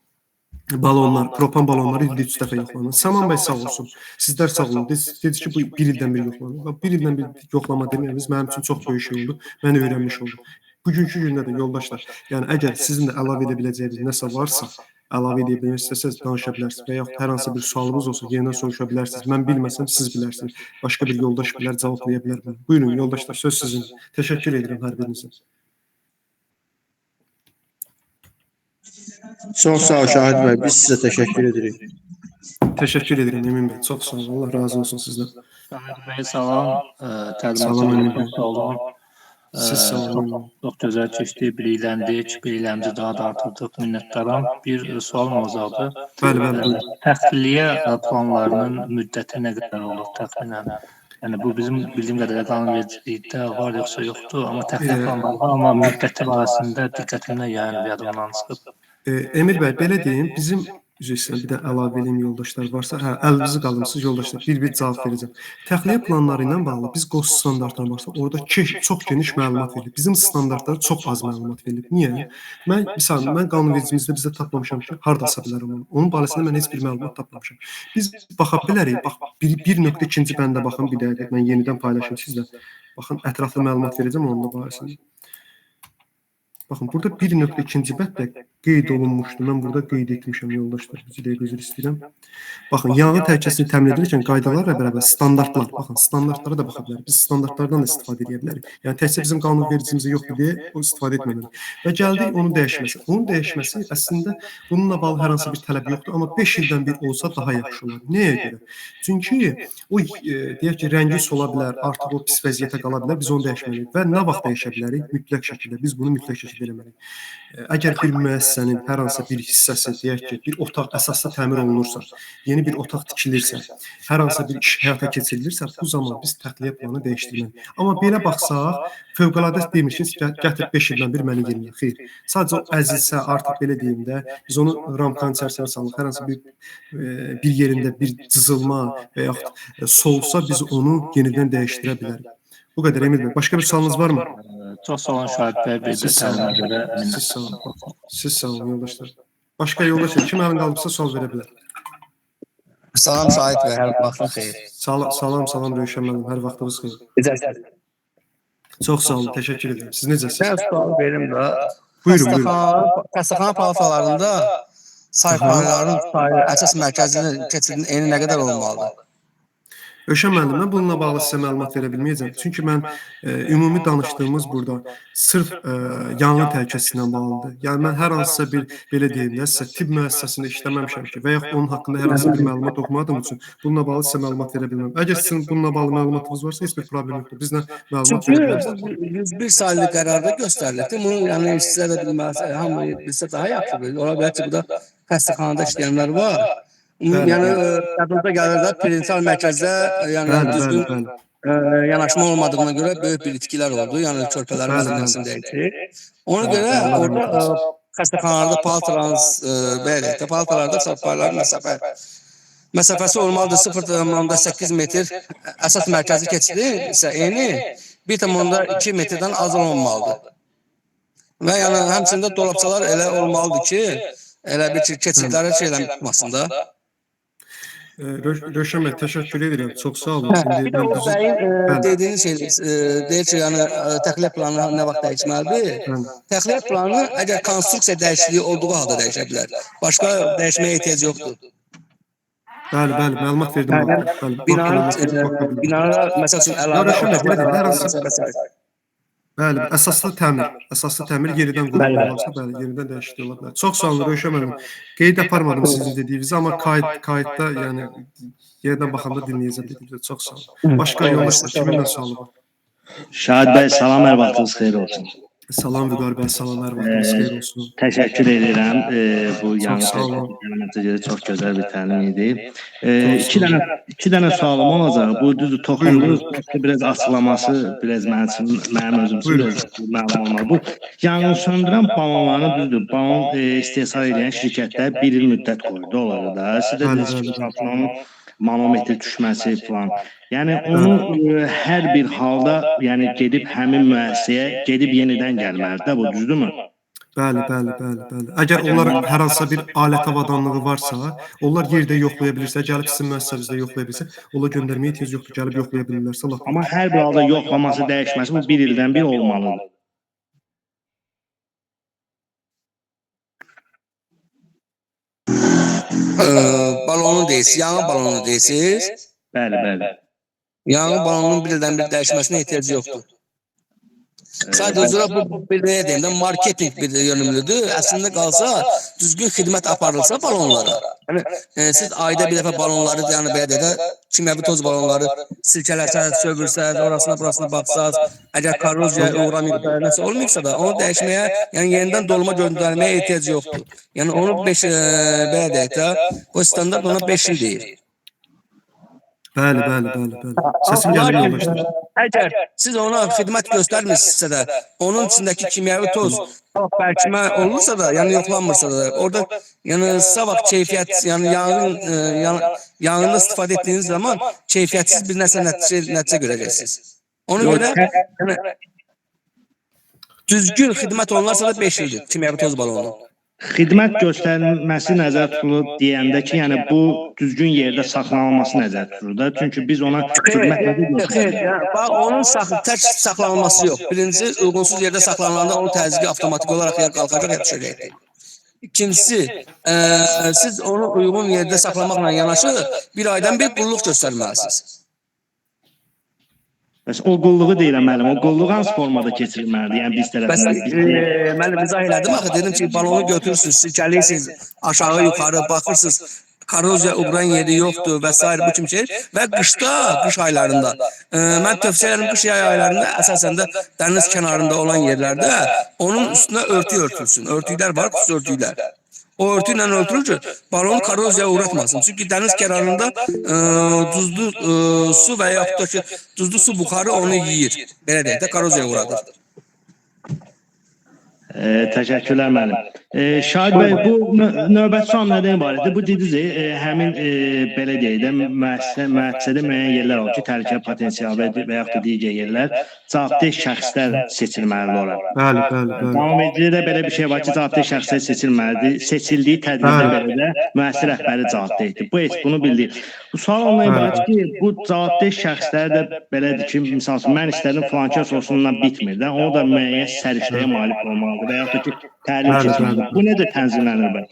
balonlar, propan balonları ildə 3 dəfə yoxlanır. Saman bəy sağ olsun. Sizlər sağ olun. Dedi ki, bu bir ildən bir yoxlanır. Bax, bir ildən bir yoxlama deməyimiz mənim üçün çox böyük şey oldu. Mən öyrənmiş oldum. Bugünkü gündə də yoldaşlar, yəni əgər sizin də əlavə edə biləcəyiniz nəsə varsa, əlavə edə bilmək istəsəniz danışa bilərsiniz və yaxud hər hansı bir sualınız olsa yenidən soruşa bilərsiniz. Mən bilməsəm siz bilərsiniz. Başqa bir yoldaş bilər, cevablaya bilər mənə. Buyurun yoldaşlar, söz sizin. Təşəkkür edirəm hər birinizə. Çox sağ ol Şahid bəy, biz sizə təşəkkür edirik. Təşəkkür edirəm Emin bəy. Çox sağ olun. Allah razı olsun sizdən. Şahid bəy salam. Salam Emin bəy. Təlimat sağ olun. Siz sağ olun. Çox gözəl keçdi, bilikləndik, biliklərimizi daha da artırdıq. Minnətdaram. Bir sualım olacaqdı. Bəli, bəli, buyurun. Təxliyə planlarının müddəti nə qədər olur təxminən? Yəni bu bizim bildiyim qədərilə qanunvericilikdə var yoxsa yoxdur, amma təxliyə planları var, amma müddəti barəsində diqqətimdən yəni yadımdan çıxıb. Emir bəy, belə deyim, bizim üzr istəyirəm, bir də əlavə eləyim yoldaşlar varsa, hə, əlinizi qalımsız yoldaşlar, bir-bir cavab verəcəm. Təxliyə planları ilə bağlı biz QOS standartına baxsaq, orada çox geniş məlumat verilir. Bizim standartlara çox az məlumat verilir. Niyə? Mən, misal, mən qanunvericimizdə bizdə tapmamışam ki, hardasa bilərəm onu. Onun barəsində mən heç bir məlumat tapmamışam. Biz baxa bilərik, bax, 1.2-ci bəndə baxın, bir dəqiqə, mən yenidən paylaşım sizlə. Baxın, ətraflı məlumat verəcəm onun da barəsində. Baxın, burada 1.2-ci bənddə qeyd olunmuşdu. Mən burada qeyd etmişəm yoldaşlar. Bir dəqiqə üzr istəyirəm. Baxın, yanğın təhlükəsini təmin edilirkən qaydalarla bərabər standartlar. Baxın, standartlara da baxa bilərik. Biz standartlardan da istifadə edə bilərik. Yəni təkcə bizim qanunvericimizdə yoxdur deyə o istifadə etməməliyik. Və gəldik onun dəyişməsi. Onun dəyişməsi əslində bununla bağlı hər hansı bir tələb yoxdur, amma 5 ildən bir olsa daha yaxşı olar. Nəyə görə? Çünki o deyək ki, rəngi sola bilər, artıq o pis vəziyyətə qala bilər. Biz onu dəyişməliyik. Və nə vaxt dəyişə bilərik? Mütləq şəkildə. Biz bunu mütləq şəkildə eləməliyik. Əgər bir müəssisənin hər hansı bir hissəsi, deyək ki, bir otaq əsasda təmir olunursa, yeni bir otaq tikilirsə, hər hansı bir iş həyata keçirilirsə, bu zaman biz təxliyə planı dəyişdirməliyik. Amma belə baxsaq, fövqəladə demir ki, gətir 5 ildən bir məni yenilə. Xeyr. Sadəcə o əzilsə, artıq belə deyim də, biz onu ramkanın içərisinə salırıq. Hər hansı bir yerində bir cızılma və yaxud solsa biz onu yenidən dəyişdirə bilərik. Bu qədər Emil bəy. Başqa bir sualınız varmı? Çox sağ olun Şahid bəy, bir də təlimə görə Siz sağ olun. Siz sağ olun yoldaşlar. Başqa yoldaşlar kim əlini qaldırsa sual verə bilər. Salam Şahid bəy, hər vaxtınız xeyir. Salam, salam Rövşən müəllim, hər vaxtınız xeyir. Necəsiniz? Çox sağ olun, təşəkkür edirəm. Siz necəsiniz? Mən sual verim də. Buyurun, buyurun. Xəstəxana palatalarında çayxanaların sayı, əsas mərkəzinin keçidinin eni nə qədər olmalıdır? Rövşən müəllim, mən bununla bağlı sizə məlumat verə bilməyəcəm. Çünki mən ümumi danışdığımız burada sırf yanğın təhlükəsindən bağlıdır. Yəni mən hər hansısa bir, belə deyim də, sizə tibb müəssisəsində işləməmişəm ki, və yaxud onun haqqında hər hansı bir məlumat oxumadığım üçün bununla bağlı sizə məlumat verə bilməm. Əgər sizin bununla bağlı məlumatınız varsa, heç bir problem yoxdur. Bizlə məlumat verə bilərsiniz. Çünki 101 saylı qərarda göstərilibdir. Bunu yəni işçilər də bilməlisə, hamı bilsə daha yaxşı bilir. Ola bilər ki, burada xəstəxanada işləyənlər var. Yəni yadınıza gəlir də perintal mərkəzdə yəni düzgün yanaşma olmadığına görə böyük bir itkilər oldu. Yəni körpələrin məsələsini dəyişdi. Ona görə orada xəstəxanalarda paltaların belə də paltalarda çarpayların məsafəsi olmalıdır 0,8 metr. Əsas mərkəzi keçidi isə eni 1,2 metrdən az olmamalıdır. Və yəni həmçinin dolabçalar elə olmalıdır ki, elə bir ki, keçidlərə şeylə tutmasın da. Rövşən bəy, təşəkkür edirəm. Çox sağ olun. Bir də o bəyin dediyiniz şey, deyir ki, yəni təxliyə planı nə vaxt dəyişməlidir? Təxliyə planı əgər konstruksiya dəyişikliyi olduğu halda dəyişə bilər. Başqa dəyişməyə ehtiyac yoxdur. Bəli, bəli, məlumat verdim. Binanın, məsəl üçün, əlavə Rövşən bəy, belə deyim, hər hansı Bəli, əsaslı təmir, əsaslı təmir yenidən qurulmaq olarsa, bəli, yenidən dəyişiklik ola bilər. Çox sağ olun Rövşən müəllim. Qeyd aparmadım sizin dediyinizi, amma kayıtda, yəni yerdən baxanda dinləyəcəm dediyinizi. Çox sağ olun. Başqa yoldaşlar kiminlə sualı var? Şahid bəy, salam, hər vaxtınız xeyir olsun. Salam Vüqar bəy, salam, hər vaxtınız xeyir olsun. Təşəkkür edirəm. Bu Çox sağ olun. təlimə görə çox gözəl bir təlim idi. İki dənə sualım olacaq. Bu düzdür, toxundunuz, biraz açıqlaması biraz mənim üçün, mənim özüm üçün biraz məlum olmalı. Bu yanğın söndürən balonlarını düzdür, balon istehsal edən şirkətlər bir il müddət qoydu onlara da. Siz də dediniz ki, onun manometr düşməsi falan. Yəni onu hər bir halda, yəni gedib həmin müəssisəyə gedib yenidən gəlməlidir də, bu düzdürmü? Bəli, bəli, bəli, bəli. Əgər onlar hər hansısa bir alət avadanlığı varsa, onlar yerdə yoxlaya bilirsə, gəlib sizin müəssisənizdə yoxlaya bilsə, onlara göndərməyə ehtiyac yoxdur, gəlib yoxlaya bilirlərsə, lap. Amma hər bir halda yoxlaması, dəyişməsi bu bir ildən bir olmalıdır. Balonu deyirsiniz, yanğın balonu deyirsiniz. Bəli, bəli. Yanğın balonunun bir ildən bir dəyişməsinə ehtiyac yoxdur. Sadəcə olaraq bu bir nə deyim də marketinq bir yönümlüdür. Əslində qalsa düzgün xidmət aparılsa balonlara. Yəni siz ayda bir dəfə balonları, yəni belə deyək də kimyəvi toz balonları silkələsəz, sövürsəz, orasına burasına baxsaz, əgər korroziyaya uğramayıbsa, nəsə olmayıbsa da onu dəyişməyə, yəni yenidən dolma göndərməyə ehtiyac yoxdur. Yəni onu 5 belə deyək də, o standart ona 5 il deyir. Bəli, bəli, bəli, bəli. Səsim gəlir yoldaşlar. Əgər siz ona xidmət göstərmirsinizsə də, onun içindəki kimyəvi toz bərkimə olursa da, yəni yoxlanmırsa da, orada yəni sabah keyfiyyət, yəni yanğın yanğında istifadə etdiyiniz zaman keyfiyyətsiz bir nəsə nəticə görəcəksiniz. Ona görə yəni düzgün xidmət olunarsa da 5 ildir kimyəvi toz balonu. Xidmət göstərilməsi nəzərdə tutulur deyəndə ki, yəni bu düzgün yerdə saxlanılması nəzərdə tutulur da. Çünki biz ona xidmət necə Xeyr, yəni, bax onun tək saxlanılması yox. Birincisi, uyğunsuz yerdə saxlanılanda onun təzyiqi avtomatik olaraq ya qalxacaq, ya düşəcəkdir. İkincisi, siz onu uyğun yerdə saxlamaqla yanaşı bir aydan bir qulluq göstərməlisiniz. Bəs o qulluğu deyirəm müəllim, o qulluq hansı formada keçirilməlidir? Yəni biz Bəs tərəfindən. mən izah elədim axı, dedim ki, balonu götürürsünüz, silkələyirsiniz, aşağı yuxarı baxırsınız, korroziya uğrayan yeri yoxdur və sair bu kimi şey və qışda, qış aylarında mən tövsiyə edirəm qış aylarında əsasən də dəniz kənarında olan yerlərdə onun üstünə örtük örtülsün. Örtüklər var, xüsusi örtüklər. O örtüklə örtülür ki, balonu korroziyaya uğratmasın. Çünki dəniz kənarında duzlu su və yaxud da ki, duzlu su buxarı onu yeyir. Belə deyək də, korroziyaya uğradır. Təşəkkürlər müəllim. Şahid bəy, bu növbəti sual nədən ibarətdir? Bu dediniz, həmin belə deyək də müəssisədə müəyyən yerlər olur ki, təhlükə potensialı və yaxud da digər yerlər cavabdeh şəxslər seçilməlidir ora. Bəli, bəli, bəli. Qanunvericiliyə də belə bir şey var ki, cavabdeh şəxslər seçilməlidir. Seçildiyi təqdirdə belə də müəssisə rəhbəri cavabdehdir. Bu heç bunu bildik. Bu sual ondan ibarət ki, bu cavabdeh şəxslər də belədir ki, misal üçün mən istədim filan kəs olsundan bitmir də, o da müəyyən səriştəyə malik olmalıdır və yaxud da ki, təlim keçməlidir. Bu necə tənzimlənir bəs?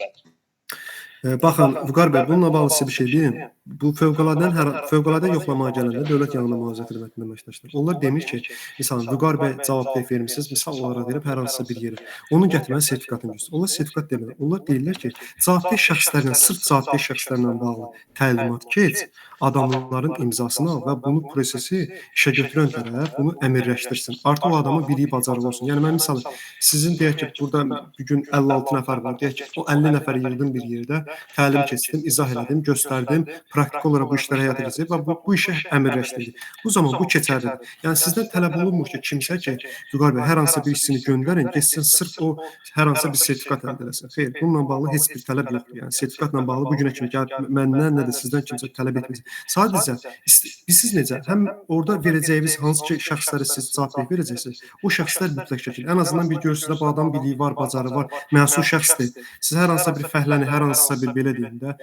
Baxın, Vüqar bəy, bununla bağlı sizə bir şey deyim. Bu fövqəladə yoxlamaya gələndə Dövlət Yanğın Mühafizə Xidmətinin əməkdaşları. Onlar demir ki, misal Vüqar bəy cavabdeh vermisiniz, misal olaraq deyirəm hər hansısa bir yerə. Onun gətirməli sertifikatını göstərir. Onlar sertifikat demirlər. Onlar deyirlər ki, cavabdeh şəxslərlə, sırf cavabdeh şəxslərlə bağlı təlimat keç, adamların imzasını al və bunu prosesi işə götürən tərəf bunu əmirləşdirsin. Artıq o adamın biliyi bacarığı olsun. Yəni mən misal sizin deyək ki, burada bu gün 56 nəfər var. Deyək ki, o 50 nəfəri yığdım bir yerdə, təlim keçdim, izah elədim, göstərdim, praktik olaraq bu işləri həyata keçirdim və bu işi əmirləşdirdik. Bu zaman bu keçərlidir. Yəni sizdən tələb olunmur ki, kimsə ki, Vüqar bəy, hər hansısa bir işçini göndərin, getsin sırf o hər hansısa bir sertifikat əldə eləsin. Xeyr, bununla bağlı heç bir tələb yoxdur. Yəni sertifikatla bağlı bu günə kimi gəlib məndən nə də sizdən kimsə tələb etmir. Sadəcə bilirsiniz necə? Həm orada verəcəyiniz hansı ki şəxslərə siz cavabdeh verəcəksiniz, o şəxslər mütləq şəkildə ən azından bir görürsünüz də bu adam biliyi var, bacarığı var, məsul şəxsdir. Siz hər hansısa bir fəhləni, hər hansısa bir belə deyim də,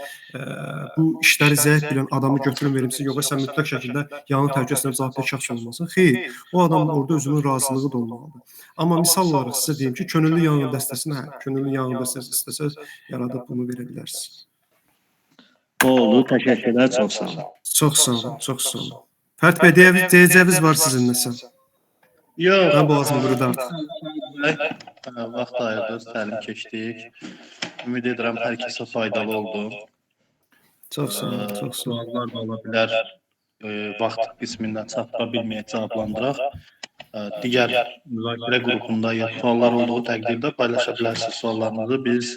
bu işləri zəif bilən adamı götürün verimsiz, yox sən mütləq şəkildə yanğın təhlükəsində cavabdeh şəxs olmasın. Xeyr, o adamın orada özünün razılığı da olmalıdır. Amma misal olaraq sizə deyim ki, könüllü yanğın dəstəsini, hə, könüllü yanğın dəstəsi istəsəz yaradıb bunu verə bilərsiniz. Oldu, təşəkkürlər, çox sağ olun. Çox sağ olun, çox sağ olun. Fərid bəy, deyəcəyiniz var sizin nəsə? Yox. Mən boğazım qurudu artıq. Vaxt ayırdınız, təlim keçdik. Ümid edirəm hər kəsə faydalı oldu. Çox sağ olun, çox sağ olun. Suallar da ola bilər. Vaxt qismində çatdıra bilməyək, cavablandıraq. Digər müzakirə qrupunda ya suallar olduğu təqdirdə paylaşa bilərsiniz suallarınızı. Biz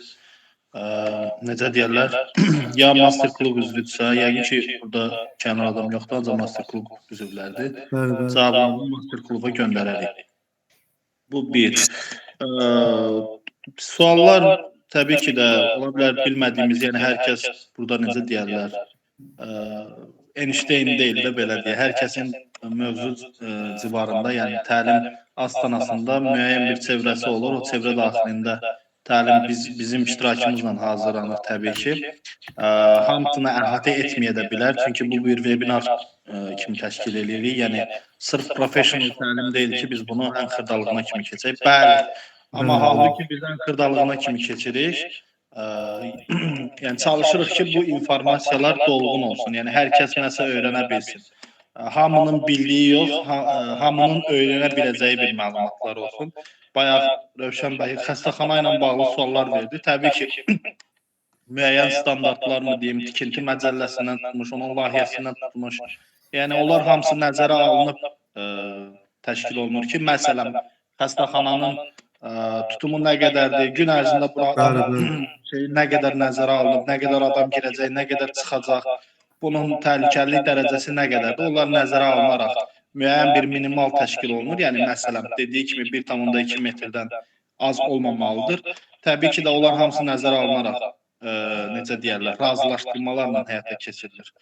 necə deyərlər, ya master klub üzvüdürsə, yəqin ki, burada kənar adam yoxdur, ancaq master klub üzvləridir. Bəli, bəli. Cavabını master kluba göndərərik. Bu bir. Suallar təbii ki də ola bilər bilmədiyimiz, yəni hər kəs burada necə deyərlər, Einstein deyil də belə deyə, hər kəsin mövzu civarında, yəni təlim astanasında müəyyən bir çevrəsi olur. O çevrə daxilində təlim bizim iştirakımızla hazırlanır təbii ki. Hamısını əhatə etməyə də bilər, çünki bu bir webinar kimi təşkil edirik. Yəni sırf professional təlim deyil ki, biz bunu ən xırdalığına kimi keçək. Bəli, amma halbuki biz ən xırdalığına kimi keçirik. Yəni çalışırıq ki, bu informasiyalar dolğun olsun. Yəni hər kəs nəsə öyrənə bilsin. Hamının bildiyi yox, hamının öyrənə biləcəyi bir məlumatlar olsun. Bayaq Rövşən bəy xəstəxana ilə bağlı suallar verdi. Təbii ki, müəyyən standartlar mı deyim, tikinti məcəlləsindən tutmuş, onun layihəsindən tutmuş. Yəni onlar hamısı nəzərə alınıb təşkil olunur ki, məsələn, xəstəxananın tutumu nə qədərdir, gün ərzində bura şey, nə qədər nəzərə alınıb, nə qədər adam girəcək, nə qədər çıxacaq, bunun təhlükəlilik dərəcəsi nə qədərdir, onlar nəzərə alınaraq müəyyən bir minimal təşkil olunur. Yəni məsələn, dediyi kimi 1,2 metrdən az olmamalıdır. Təbii ki də onlar hamısı nəzərə alınaraq necə deyərlər, razılaşdırmalarla həyata keçirilir.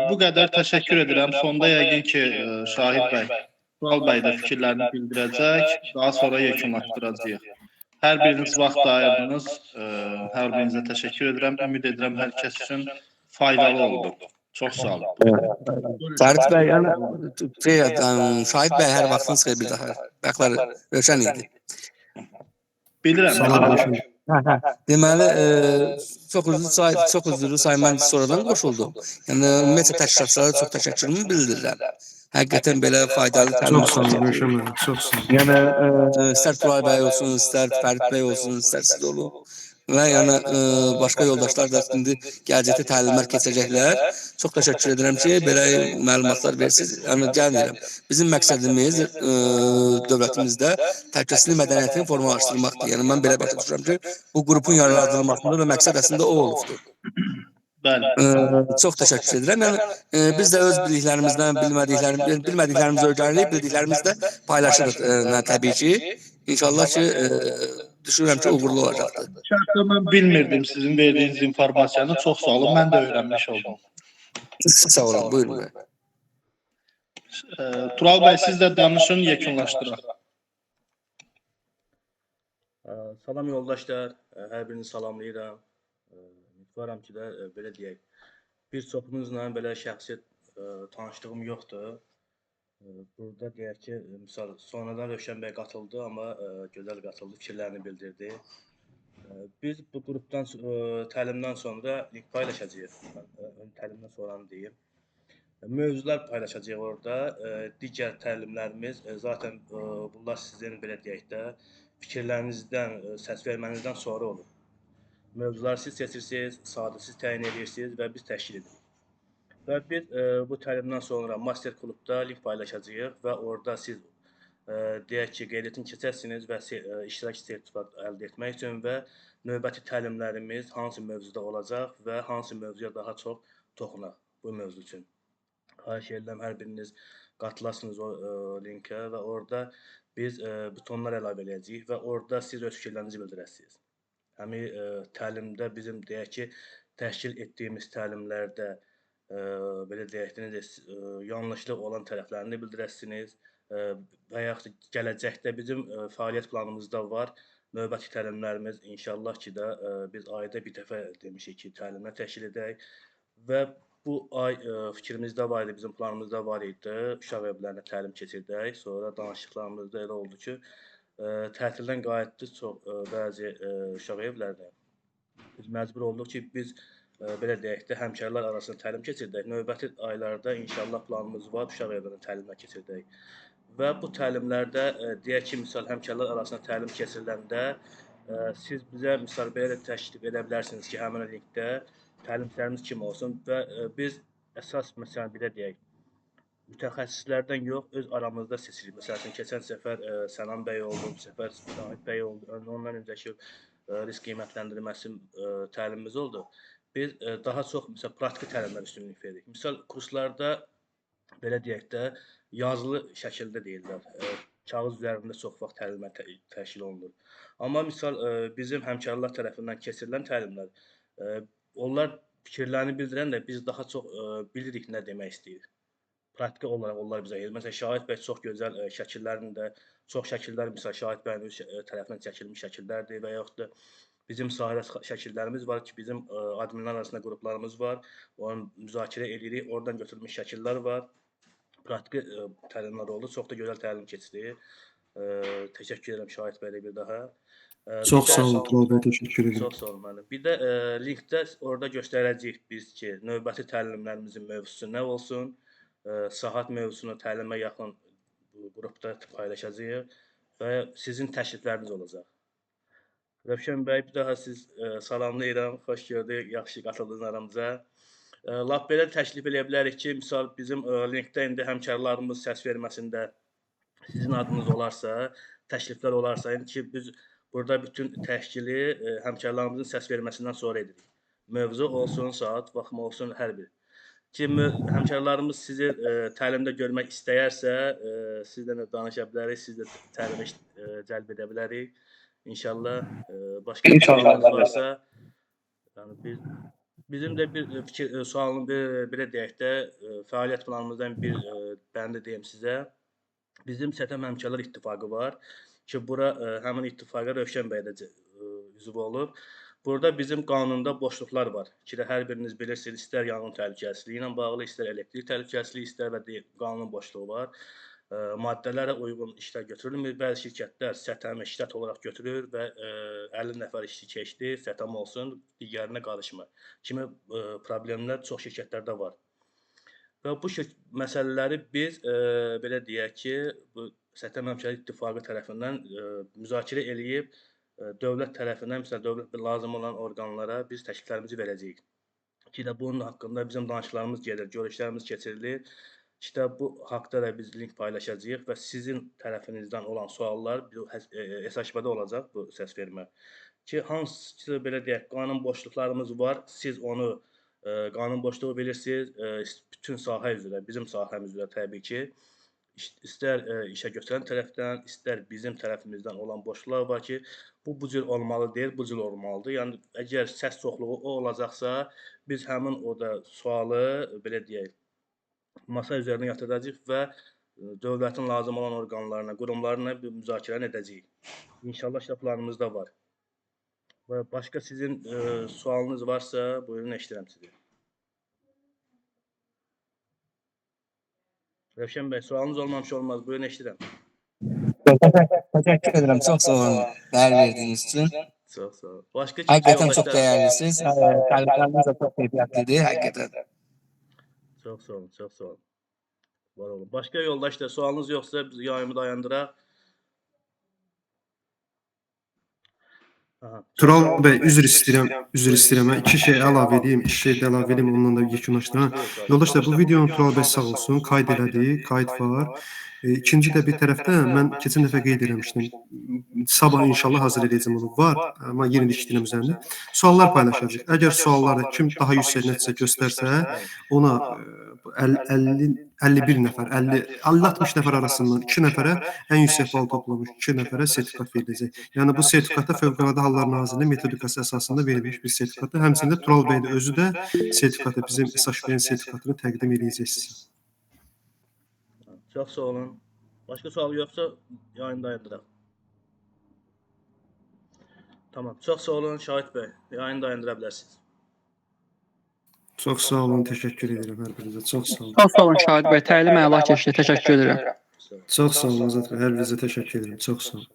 Bu qədər, təşəkkür edirəm. Sonda yəqin ki, Şahid bəy, Tural bəy də fikirlərini bildirəcək, daha sonra yekunlaşdıracağıq. Hər biriniz vaxt ayırdınız, hər birinizə təşəkkür edirəm. Ümid edirəm hər kəs üçün faydalı oldu. Çox sağ olun. Fərid bəy, yəni Şahid bəy, hər vaxtınız xeyir bir daha. Bayaqlar Rövşən idi. Bilirəm. Salam Rövşən. Deməli, çox üzrlü say, mən sonradan qoşuldum. Yəni ümumiyyətcə təşkilatçılara çox təşəkkürümü bildirirəm. Həqiqətən belə faydalı təlim. Çox sağ olun Rövşən müəllim, çox sağ olun. Yəni istər Tural bəy olsun, istər Fərid bəy olsun, istər siz olun. Və yəni başqa yoldaşlar da indi gələcəkdə təlimlər keçəcəklər. Çox təşəkkür edirəm ki, belə məlumatlar versiniz. Yəni gəlmirəm. Bizim məqsədimiz dövlətimizdə təhlükəsizlik mədəniyyətini formalaşdırmaqdır. Yəni mən belə başa düşürəm ki, bu qrupun yaradılmasında da məqsəd əslində o olubdur. Bəli. Çox təşəkkür edirəm. Yəni biz də öz bildiklərimizdən, bilmədiklərimizi öyrənirik, bildiklərimizi də paylaşırıq təbii ki. İnşallah ki, düşünürəm ki, uğurlu olacaqdır. Şəxsən mən bilmirdim sizin verdiyiniz informasiyanı. Çox sağ olun. Mən də öyrənmiş oldum. Sağ olun. Buyurun. Tural bəy, siz də danışın, yekunlaşdıraq. Salam yoldaşlar. Hər birini salamlayıram. Ümidvaram ki də belə deyək, bir çoxunuzla belə şəxsi tanışlığım yoxdur. Burada deyək ki, misal sonradan Rövşən bəy qatıldı, amma gözəl qatıldı, fikirlərini bildirdi. Biz bu qrupdan təlimdən sonra link paylaşacağıq. Ön təlimdən sonranı deyim. Mövzular paylaşacağıq orada. Digər təlimlərimiz zaten bunlar sizin belə deyək də fikirlərinizdən, səs vermənizdən sonra olur. Mövzuları siz seçirsiniz, saatı siz təyin edirsiniz və biz təşkil edirik. Və biz bu təlimdən sonra master klubda link paylaşacağıq və orada siz deyək ki, qeydiyyatını keçərsiniz və iştirak sertifikat əldə etmək üçün və növbəti təlimlərimiz hansı mövzuda olacaq və hansı mövzuya daha çox toxunaq bu mövzu üçün. Xahiş edirəm hər biriniz qatılasınız o linkə və orada biz butonlar əlavə eləyəcəyik və orada siz öz fikirlərinizi bildirəsiniz. Həmi təlimdə bizim deyək ki, təşkil etdiyimiz təlimlərdə belə deyək də, yanlışlıq olan tərəflərini bildirəsiniz və yaxud gələcəkdə bizim fəaliyyət planımızda var. Növbəti təlimlərimiz inşallah ki də biz ayda bir dəfə demişik ki, təlimlər təşkil edək və bu ay fikrimizdə var idi, bizim planımızda var idi. Uşaq evlərinə təlim keçirdək. Sonra danışıqlarımızda elə oldu ki, tətildən qayıtdı çox bəzi uşaq evlərinə. Biz məcbur olduq ki, biz belə deyək də, həmkarlar arasında təlim keçirdək. Növbəti aylarda inşallah planımız var, uşaq evlərinə təlimlər keçirdək. Və bu təlimlərdə deyək ki, misal həmkarlar arasında təlim keçiriləndə siz bizə misal belə də təklif edə bilərsiniz ki, həmin linkdə təlimçilərimiz kim olsun və biz əsas məsələn belə deyək, mütəxəssislərdən yox, öz aramızda seçirik. Məsəl üçün keçən səfər Sənan bəy oldu, bu səfər Şahid bəy oldu, ondan öncəki risk qiymətləndirməsi təlimimiz oldu. Biz daha çox məsəl praktiki təlimlər üstünlük veririk. Misal kurslarda belə deyək də yazılı şəkildə deyirlər. Kağız üzərində çox vaxt təlimlər təşkil olunur. Amma misal bizim həmkarlar tərəfindən keçirilən təlimlər, onlar fikirlərini bildirəndə biz daha çox bilirik nə demək istəyir. Praktiki olaraq onlar bizə gedir. Məsələn, Şahid bəy çox gözəl şəkillərini də, çox şəkillər misal Şahid bəyin öz tərəfindən çəkilmiş şəkillərdir və yaxud da bizim sahədə şəkillərimiz var ki, bizim adminlər arasında qruplarımız var. Onu müzakirə edirik. Oradan götürülmüş şəkillər var. Praktiki təlimlər oldu. Çox da gözəl təlim keçdi. Təşəkkür edirəm Şahid bəyə də bir daha. Çox sağ olun Tural bəy, təşəkkür edirəm. Çox sağ olun müəllim. Bir də linkdə orada göstərəcəyik biz ki, növbəti təlimlərimizin mövzusu nə olsun, saat mövzusunu təlimə yaxın bu qrupda paylaşacağıq və sizin təklifləriniz olacaq. Rövşən bəy, bir daha siz salamlayıram. Xoş gördük, yaxşı qatıldınız aramıza. Lap belə təklif eləyə bilərik ki, misal bizim linkdə indi həmkarlarımız səs verməsində sizin adınız olarsa, təkliflər olarsa, yəni ki, biz burada bütün təşkili həmkarlarımızın səs verməsindən sonra edirik. Mövzu olsun, saat, vaxt olsun, hər bir. Ki, həmkarlarımız sizi təlimdə görmək istəyərsə, sizlə də danışa bilərik, siz də təlimə cəlb edə bilərik. İnşallah başqa bir sualınız varsa, yəni bizim də bir fikir, sualını belə deyək də, fəaliyyət planımızdan bir bəndi deyim sizə. Bizim Sətəm Həmkarlar İttifaqı var ki, bura həmin ittifaqa Rövşən bəy də üzv olub. Burada bizim qanunda boşluqlar var ki, də hər biriniz bilirsiniz, istər yanğın təhlükəsizliyi ilə bağlı, istər elektrik təhlükəsizliyi, istər və qanun boşluğu var. Maddələrə uyğun işlər götürülmür. Bəzi şirkətlər sətəmi ştat olaraq götürür və 50 nəfər işçi keçdi, sətəm olsun, digərinə qarışmır. Kimi problemlər çox şirkətlərdə var. Və bu məsələləri biz belə deyək ki, bu Sətəm Həmkarlar İttifaqı tərəfindən müzakirə eləyib, dövlət tərəfindən, məsələn, dövlət lazım olan orqanlara biz təkliflərimizi verəcəyik. Ki də bunun haqqında bizim danışıqlarımız gedir, görüşlərimiz keçirilir. İşte bu haqda da biz link paylaşacağıq və sizin tərəfinizdən olan suallar SHB-də olacaq bu səs vermə. Ki, hansı belə deyək, qanun boşluqlarımız var, siz onu qanun boşluğu bilirsiniz, bütün sahə üzrə, bizim sahəmiz üzrə təbii ki, istər işə götürən tərəfdən, istər bizim tərəfimizdən olan boşluqlar var ki, bu cür olmalı deyil, bu cür olmalıdır. Yəni, əgər səs çoxluğu o olacaqsa, biz həmin o da sualı, belə deyək, masa üzərinə yatıracağıq və dövlətin lazım olan orqanlarına, qurumlarına bir müzakirəni edəcəyik. İnşallah işte planımızda var. Və başqa sizin sualınız varsa, buyurun, eşidirəm sizi. Rövşən bəy, sualınız olmamış olmaz, buyurun, eşidirəm. Təşəkkür edirəm, çox sağ olun dəyər verdiyiniz üçün. Çox sağ olun. Başqa Həqiqətən çox dəyərlisiniz. Təlimləriniz də çox keyfiyyətlidir, həqiqətən. Çox sağ olun, çox sağ olun. Var olun. Başqa yoldaşlar, sualınız yoxsa biz yayımı dayandıraq. Aha. Tural bəy, üzr istəyirəm, üzr istəyirəm. Mən iki şey əlavə edeyim, iki şey də əlavə edeyim, ondan da yekunlaşdıram. Yoldaşlar, bu videonu Tural bəy sağ olsun, qayd elədi, qayd var. İkinci də bir tərəfdən mən keçən dəfə qeyd eləmişdim. Sabah inşallah hazır edəcəm onu. Var, amma yenə də işləyirəm üzərində. Suallar paylaşacağıq. Əgər suallarda kim daha yüksək nəticə göstərsə, ona 50 51 nəfər, 50-60 nəfər arasından 2 nəfərə ən yüksək bal toplamış 2 nəfərə sertifikat veriləcək. Yəni bu sertifikata Fövqəladə Hallar Nazirliyinin metodikası əsasında verilmiş bir sertifikatdır. Həmçinin də Tural bəy də özü də sertifikatı, bizim SHB-nin sertifikatını təqdim edəcək sizə. Çox sağ olun. Başqa sual yoxsa yayını dayandıraq. Tamam. Çox sağ olun Şahid bəy. Yayını dayandıra bilərsiniz. Çox sağ olun, təşəkkür edirəm hər birinizə. Çox sağ olun. Çox sağ olun Şahid bəy. Təlim əla keçdi. Təşəkkür edirəm. Çox sağ olun Azad bəy. Hər birinizə təşəkkür edirəm. Çox sağ olun.